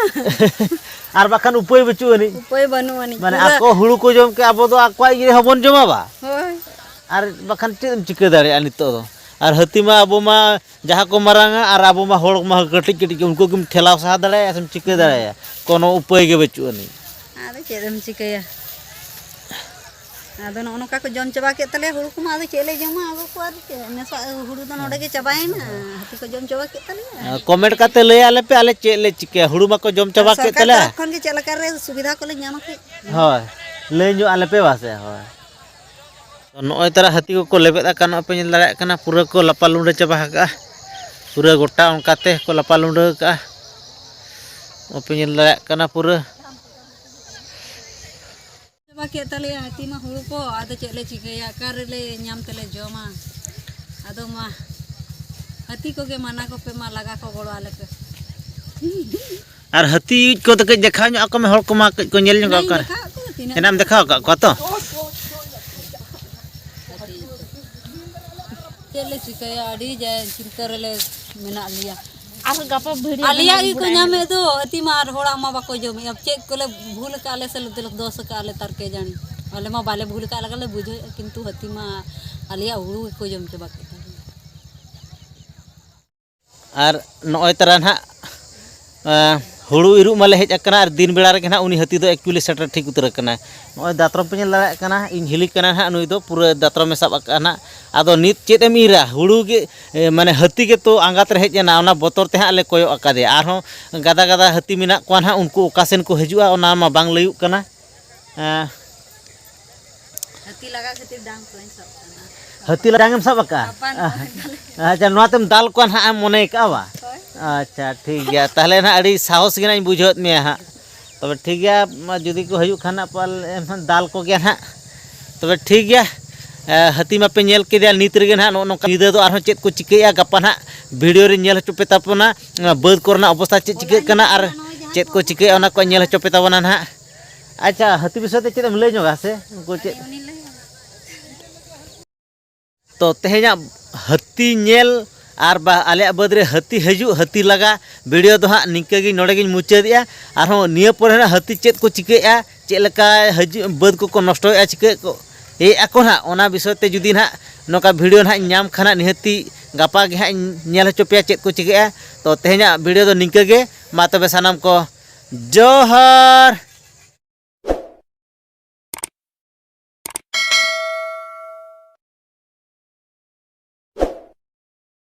ᱟᱨ ᱵᱟᱠᱷᱟᱱ ᱩᱯᱟᱹᱭ ᱵᱟᱹᱪᱩᱜ ᱟᱹᱱᱤᱡ᱾ ᱩᱯᱟᱹᱭ ᱵᱟᱹᱱᱩᱜ ᱟᱹᱱᱤᱡ, ᱢᱟᱱᱮ, ᱯᱩᱨᱟᱹ᱾ ᱟᱠᱚ ᱦᱩᱲᱩ ᱠᱚ ᱡᱚᱢ ᱠᱮᱫ, ᱟᱵᱚ ᱫᱚ ᱟᱠᱚᱣᱟᱜ ᱤᱭᱟᱹ ᱦᱚᱸᱵᱚᱱ ᱡᱚᱢᱟ ᱵᱟ? ᱦᱳᱭ᱾ ᱟᱨ ᱵᱟᱠᱷᱟᱱ ᱪᱮᱫ ᱮᱢ ᱪᱤᱠᱟᱹ ᱫᱟᱲᱮᱭᱟᱜᱼᱟ ᱱᱤᱛᱚᱜ ᱫᱚ? ᱟᱨ ᱦᱟᱹᱛᱤ ᱢᱟ ᱟᱵᱚ ᱢᱟ ᱡᱟᱦᱟᱸ ᱠᱚ ᱢᱟᱨᱟᱝᱟ ᱟᱨ ᱟᱵᱚ ᱢᱟ ᱦᱚᱲ ᱢᱟ ᱠᱟᱹᱴᱤᱡ ᱠᱟᱹᱴᱤᱡ ᱜᱮ, ᱩᱱᱠᱩ ᱜᱮᱢ ᱴᱷᱮᱞᱟᱣ ᱥᱟᱦᱟ ᱫᱟᱲᱮᱭᱟᱜᱼᱟ ᱥᱮᱢ ᱪᱤᱠᱟᱹ ᱫᱟᱲᱮᱭᱟᱜᱼᱟ? ᱠᱳᱱᱳ ᱩᱯᱟᱹᱭ ᱜᱮ ᱵᱟᱹᱪᱩᱜ ᱟᱹᱱᱤᱡ᱾ ᱟᱫᱚ ᱪᱮᱫ ᱮᱢ ᱪᱤᱠᱟᱹᱭᱟ? ᱟᱫᱚ ᱱᱚᱜᱼᱚ ᱱᱚᱝᱠᱟ ᱠᱚ ᱡᱚᱢ ᱪᱟᱵᱟ ᱠᱮᱫ ᱛᱟᱞᱮᱭᱟ ᱦᱩᱲᱩ ᱠᱚᱢᱟ, ᱟᱫᱚ ᱪᱮᱫ ᱞᱮ ᱡᱚᱢᱟ ᱟᱵᱚ ᱠᱚ? ᱟᱫᱚ ᱪᱮᱫ ᱱᱮᱥᱟᱜ ᱦᱩᱲᱩ ᱫᱚ ᱱᱚᱰᱮ ᱜᱮ ᱪᱟᱵᱟᱭᱮᱱᱟ, ᱦᱟᱹᱛᱤ ᱠᱚ ᱡᱚᱢ ᱪᱟᱵᱟ ᱠᱮᱫ ᱛᱟᱞᱮᱭᱟ᱾ ᱠᱚᱢᱮᱱᱴ ᱠᱟᱛᱮ ᱞᱟᱹᱭ ᱟᱞᱮ ᱯᱮ, ᱟᱞᱮ ᱪᱮᱫ ᱞᱮ ᱪᱤᱠᱟᱹᱭᱟ? ᱦᱩᱲᱩ ᱢᱟᱠᱚ ᱡᱚᱢ ᱪᱟᱵᱟ ᱠᱮᱫ ᱥᱚᱨᱠᱟᱨ ᱛᱟᱞᱮᱭᱟ᱾ ᱛᱚᱨᱚᱯ ᱠᱷᱚᱱ ᱜᱮ ᱪᱮᱫ ᱞᱮᱠᱟ ᱨᱮ ᱥᱩᱵᱤᱫᱷᱟ ᱠᱚᱞᱮ ᱧᱟᱢᱟ ᱠᱟᱹᱡ᱾ ᱦᱳᱭ, ᱞᱟᱹᱭ ᱧᱚᱜ ᱟᱞᱮ ᱯᱮ ᱵᱟᱥᱮ, ᱦᱳᱭ᱾ ᱛᱚ, ᱱᱚᱜᱼᱚᱭ ᱛᱟᱨᱟ ᱦᱟᱹᱛᱤ ᱠᱚᱠᱚ ᱞᱮᱵᱮᱫ ᱟᱠᱟᱱ, ᱱᱚᱜᱼᱚᱭ ᱯᱮ ᱧᱮᱞ ᱫᱟᱲᱮᱭᱟᱜ ᱠᱟᱱᱟ, ᱯᱩᱨᱟᱹ ᱠᱚ ᱞᱟᱯᱟ ᱞᱩᱸᱰᱟᱹ ᱪᱟᱵᱟ ᱟᱠᱟᱜᱼᱟ, ᱯᱩᱨᱟᱹ ᱜᱚᱴᱟ ᱚᱱᱠᱟᱛᱮ ᱠᱚ ᱞᱟᱯᱟ ᱞᱩᱸᱰᱟᱹ ᱟᱠᱟᱜᱼᱟ, ᱱᱚᱜᱼᱚᱭ ᱯᱮ ᱧᱮᱞ ᱫᱟᱲᱮᱭᱟᱜ ᱠᱟᱱᱟ ᱯᱩᱨᱟᱹ᱾ ᱪᱟᱵᱟ ᱠᱮᱫ ᱛᱟᱞᱮᱭᱟ ᱦᱟᱹᱛᱤ ᱢᱟ ᱦᱩᱲᱩ ᱠᱚ, ᱟᱫᱚ ᱪᱮᱫ ᱞᱮ ᱪᱤᱠᱟᱹᱭᱟ? ᱚᱠᱟ ᱨᱮᱞᱮ ᱧᱟᱢ ᱛᱮᱞᱮ ᱡᱚᱢᱟ? ᱟᱫᱚ ᱢᱟ ᱦᱟᱹᱛᱤ ᱠᱚᱜᱮ ᱢᱟᱱᱟ ᱠᱚᱯᱮ ᱢᱟ, ᱞᱟᱜᱟ ᱠᱚ ᱜᱚᱲᱚ ᱟᱞᱮ ᱯᱮ᱾ ᱟᱨ ᱦᱟᱹᱛᱤ ᱠᱚᱫᱚ ᱠᱟᱹᱡ ᱫᱮᱠᱷᱟᱣ ᱧᱚᱜ ᱟᱠᱚ ᱢᱮ, ᱦᱚᱲ ᱠᱚᱢᱟ ᱠᱟᱹᱡ ᱠᱚ ᱧᱮᱞ ᱧᱚᱜ ᱚᱱᱟᱧ ᱠᱚᱣᱟ᱾ ᱚᱠᱟᱨᱮ ᱫᱮᱠᱷᱟᱣ ᱟᱠᱚ ᱛᱤᱱᱟᱹᱜ ᱮᱱᱟᱢ ᱫᱮᱠᱷᱟᱣ ᱟᱠᱟᱫ ᱠᱚᱣᱟ ᱛᱚ? ᱦᱟᱹᱛᱤ᱾ ᱪᱮᱫ ᱞᱮ ᱪᱤᱠᱟᱹᱭᱟ? ᱟᱹᱰᱤ ᱡᱟ-, ᱪᱤᱱᱛᱟᱹ ᱨᱮᱞᱮ ᱢᱮᱱᱟᱜ ᱞᱮᱭᱟ᱾ ᱟᱨᱦᱚᱸ ᱜᱟᱯᱟ ᱵᱷᱤᱲᱤ ᱟᱞᱮᱭᱟᱜ ᱜᱮᱠᱚ ᱧᱟᱢᱮᱫ ᱫᱚ ᱦᱟᱹᱛᱤ ᱢᱟ, ᱟᱨ ᱦᱚᱲᱟᱜ ᱢᱟ ᱵᱟᱠᱚ ᱡᱚᱢᱮᱫᱼᱟ᱾ ᱪᱮᱫ ᱠᱚᱞᱮ ᱵᱷᱩᱞ ᱟᱠᱟᱫ ᱞᱮ ᱥᱮ ᱫᱚᱥ ᱟᱠᱟᱫ ᱞᱮ ᱛᱟᱨᱠᱮ ᱡᱟᱹᱱᱤᱡ᱾ ᱟᱞᱮ ᱢᱟ ᱵᱟᱞᱮ ᱵᱷᱩᱞ ᱟᱠᱟᱫ ᱞᱮᱠᱟ ᱞᱮ ᱵᱩᱡᱷᱟᱹᱣᱮᱫᱼᱟ, ᱠᱤᱱᱛᱩ ᱦᱟᱹᱛᱤ ᱢᱟ ᱟᱞᱮᱭᱟᱜ ᱦᱩᱲᱩ ᱜᱮᱠᱚ ᱡᱚᱢ ᱪᱟᱵᱟ ᱠᱮᱫ ᱛᱟᱞᱮᱭᱟ᱾ ᱟᱨ ᱱᱚᱜᱼᱚᱭ ᱛᱟᱨᱟ ᱱᱟᱦᱟᱜ, ᱟᱸ, ᱦᱩᱲᱩ ᱤᱨᱚᱜ ᱢᱟᱞᱮ ᱦᱮᱡ ᱟᱠᱟᱱᱟ ᱟᱨ ᱫᱤᱱ ᱵᱮᱲᱟ ᱨᱮᱜᱮ ᱱᱟᱦᱟᱜ ᱩᱱᱤ ᱦᱟᱹᱛᱤ ᱫᱚ ᱮᱠᱪᱩᱭᱮᱞᱤ ᱥᱮᱴᱮᱨ ᱴᱷᱤᱠ ᱩᱛᱟᱹᱨ ᱟᱠᱟᱱᱟ᱾ ᱱᱚᱜᱼᱚᱭ ᱫᱟᱛᱨᱚᱢ ᱯᱮ ᱧᱮᱞ ᱫᱟᱲᱮᱭᱟᱜ ᱠᱟᱱᱟ, ᱤᱧ ᱦᱤᱞᱤ ᱠᱟᱱᱟ ᱱᱟᱦᱟᱜ, ᱱᱩᱭ ᱫᱚ ᱯᱩᱨᱟᱹ ᱫᱟᱛᱨᱚᱢᱮ ᱥᱟᱵ ᱟᱠᱟᱫᱼᱟ ᱱᱟᱦᱟᱜ᱾ ᱟᱫᱚ ᱱᱤᱛ ᱪᱮᱫ ᱮᱢ ᱤᱨᱟ? ᱦᱩᱲᱩ ᱜᱮ, ᱮ, ᱢᱟᱱᱮ ᱦᱟᱹᱛᱤ ᱜᱮᱛᱚ ᱟᱸᱜᱟᱛ ᱨᱮ ᱦᱮᱡ ᱮᱱᱟ, ᱚᱱᱟ ᱵᱚᱛᱚᱨ ᱛᱮ ᱦᱟᱸᱜ ᱞᱮ ᱠᱚᱭᱚᱜ ᱟᱠᱟᱫᱮᱭᱟ᱾ ᱟᱨᱦᱚᱸ ᱜᱟᱫᱟ ᱜᱟᱫᱟ ᱦᱟᱹᱛᱤ ᱢᱮᱱᱟᱜ ᱠᱚᱣᱟ ᱱᱟᱦᱟᱜ, ᱩᱱᱠᱩ ᱚᱠᱟ ᱥᱮᱱ ᱠᱚ ᱦᱤᱡᱩᱜᱼᱟ ᱚᱱᱟ ᱢᱟ ᱵᱟᱝ ᱞᱟᱹᱭᱩᱜ ᱠᱟᱱᱟ᱾ ᱮᱸ, ᱦᱟᱹᱛᱤ ᱞᱟᱜᱟ ᱠᱷᱟᱹᱛᱤᱨ ᱰᱟᱝ ᱠᱚᱧ ᱥᱟᱵ ᱠᱟᱫᱟ᱾ ᱦᱟᱹᱛᱤ ᱞᱟᱜᱟ ᱰᱟᱝ ᱮᱢ ᱥᱟᱵ ᱟᱠᱟᱫᱼᱟ? ᱟᱪᱪᱷᱟ, ᱱᱚᱣᱟ ᱛᱮᱢ ᱫᱟᱞ ᱠᱚᱣᱟ ᱱᱟᱦᱟᱜ ᱮᱢ ᱢᱚᱱᱮ ᱟᱠᱟᱫᱼᱟ ᱵᱟ? ᱦᱳᱭ᱾ ᱟᱪᱪᱷᱟ, ᱴᱷᱤᱠ ᱜᱮᱭᱟ᱾ ᱛᱟᱦᱚᱞᱮ ᱱᱟᱦᱟᱜ ᱟᱹᱰᱤ ᱥᱟᱦᱚᱥ ᱜᱮ ᱱᱟᱦᱟᱜ ᱤᱧ ᱵᱩᱡᱷᱟᱹᱣᱮᱫ ᱢᱮᱭᱟ ᱦᱟᱸᱜ᱾ ᱛᱚᱵᱮ ᱴᱷᱤᱠ ᱜᱮᱭᱟ, ᱢᱟ ᱡᱩᱫᱤ ᱠᱚ ᱦᱤᱡᱩᱜ ᱠᱷᱟᱱ ᱱᱟᱦᱟᱜ ᱯᱟᱞᱮ ᱫᱟᱞ ᱠᱚᱜᱮᱭᱟ ᱱᱟᱦᱟᱜ᱾ ᱛᱚᱵᱮ ᱴᱷᱤᱠ ᱜᱮᱭᱟ᱾ ᱮ, ᱦᱟᱹᱛᱤ ᱢᱟᱯᱮ ᱧᱮᱞ ᱠᱮᱫᱮᱭᱟ ᱱᱤᱛ ᱨᱮᱜᱮ ᱱᱟᱦᱟᱜ᱾ ᱱᱚᱜᱼᱚ ᱱᱚᱝᱠᱟ ᱧᱤᱫᱟᱹ ᱫᱚ ᱟᱨᱦᱚᱸ ᱪᱮᱫ ᱠᱚ ᱪᱤᱠᱟᱹᱭᱟ ᱜᱟᱯᱟ ᱱᱟᱦᱟᱜ ᱵᱷᱤᱰᱤᱭᱳ ᱨᱮ ᱧᱮᱞ ᱦᱚᱪᱚ ᱯᱮ ᱛᱟᱵᱚᱱᱟ᱾ ᱚᱱᱟ ᱵᱟᱹᱫᱽ ᱠᱚᱨᱮᱱᱟᱜ ᱚᱵᱚᱥᱛᱟ ᱪᱮᱫ ᱪᱤᱠᱟᱹᱜ ᱠᱟᱱᱟ ᱟᱨ ᱪᱮᱫ ᱠᱚ ᱪᱤᱠᱟᱹᱭᱟ ᱚᱱᱟ ᱠᱚ ᱧᱮᱞ ᱦᱚᱪᱚ ᱯᱮ ᱛᱟᱵᱚᱱᱟ ᱱᱟᱦᱟᱜ᱾ ᱟᱪᱪᱷᱟ, ᱦᱟᱹᱛᱤ ᱵᱤᱥᱚᱭ ᱛᱮ ᱪᱮᱫ ᱮᱢ ᱞᱟᱹᱭ ᱧᱚᱜᱟ ᱥᱮ? ᱩᱱᱠᱩ ᱪᱮᱫ? ᱛᱚ ᱛᱮᱦᱮᱧᱟᱜ ᱦᱟᱹᱛᱤ ᱧᱮᱞ ᱟᱨ ᱵᱟ ᱟᱞᱮᱭᱟᱜ ᱵᱟᱹᱫᱽ ᱨᱮ ᱦᱟᱹᱛᱤ ᱦᱤᱡᱩᱜ, ᱦᱟᱹᱛᱤ ᱞᱟᱜᱟ ᱵᱷᱤᱰᱤᱭᱳ ᱫᱚ ᱦᱟᱸᱜ ᱱᱤᱝᱠᱟᱹ ᱜᱮ ᱱᱚᱰᱮ ᱜᱤᱧ ᱢᱩᱪᱟᱹᱫᱮᱜᱼᱟ᱾ ᱟᱨᱦᱚᱸ ᱱᱤᱭᱟᱹ ᱯᱚᱨᱮ ᱦᱟᱸᱜ ᱦᱟᱹᱛᱤ ᱪᱮᱫ ᱠᱚ ᱪᱤᱠᱟᱹᱭᱮᱫᱼᱟ, ᱪᱮᱫ ᱞᱮᱠᱟ ᱦᱤᱡᱩᱜ, ᱵᱟᱹᱫᱽ ᱠᱚᱠᱚ ᱱᱚᱥᱴᱚᱭᱮᱫᱼᱟ, ᱪᱤᱠᱟᱹᱭᱮᱫ ᱠᱚ, ᱤᱭᱟᱹᱭᱮᱫᱼᱟ ᱠᱚ ᱦᱟᱸᱜ, ᱚᱱᱟ ᱵᱤᱥᱚᱭ ᱛᱮ ᱡᱩᱫᱤ ᱦᱟᱸᱜ ᱱᱚᱝᱠᱟ ᱵᱷᱤᱰᱤᱭᱳ ᱦᱟᱸᱜ ᱤᱧ ᱧᱟᱢ ᱠᱷᱟᱱ ᱦᱟᱸᱜ ᱱᱤᱦᱟᱹᱛᱤ ᱜᱟᱯᱟ ᱜᱮ ᱦᱟᱸᱜ ᱤᱧ ᱧᱮᱞ ᱦᱚᱪᱚ ᱯᱮᱭᱟ ᱪᱮᱫ ᱠᱚ ᱪᱤᱠᱟᱹᱜᱼᱟ᱾ ᱛᱚ ᱛᱮᱦᱮᱧᱟᱜ ᱵᱷᱤᱰᱤᱭᱳ ᱫᱚ ᱱᱤᱝᱠᱟᱹ ᱜᱮ᱾ ᱢᱟ ᱛᱚᱵᱮ ᱥᱟᱱᱟᱢ ᱠᱚ ᱡᱚᱦᱟᱨ᱾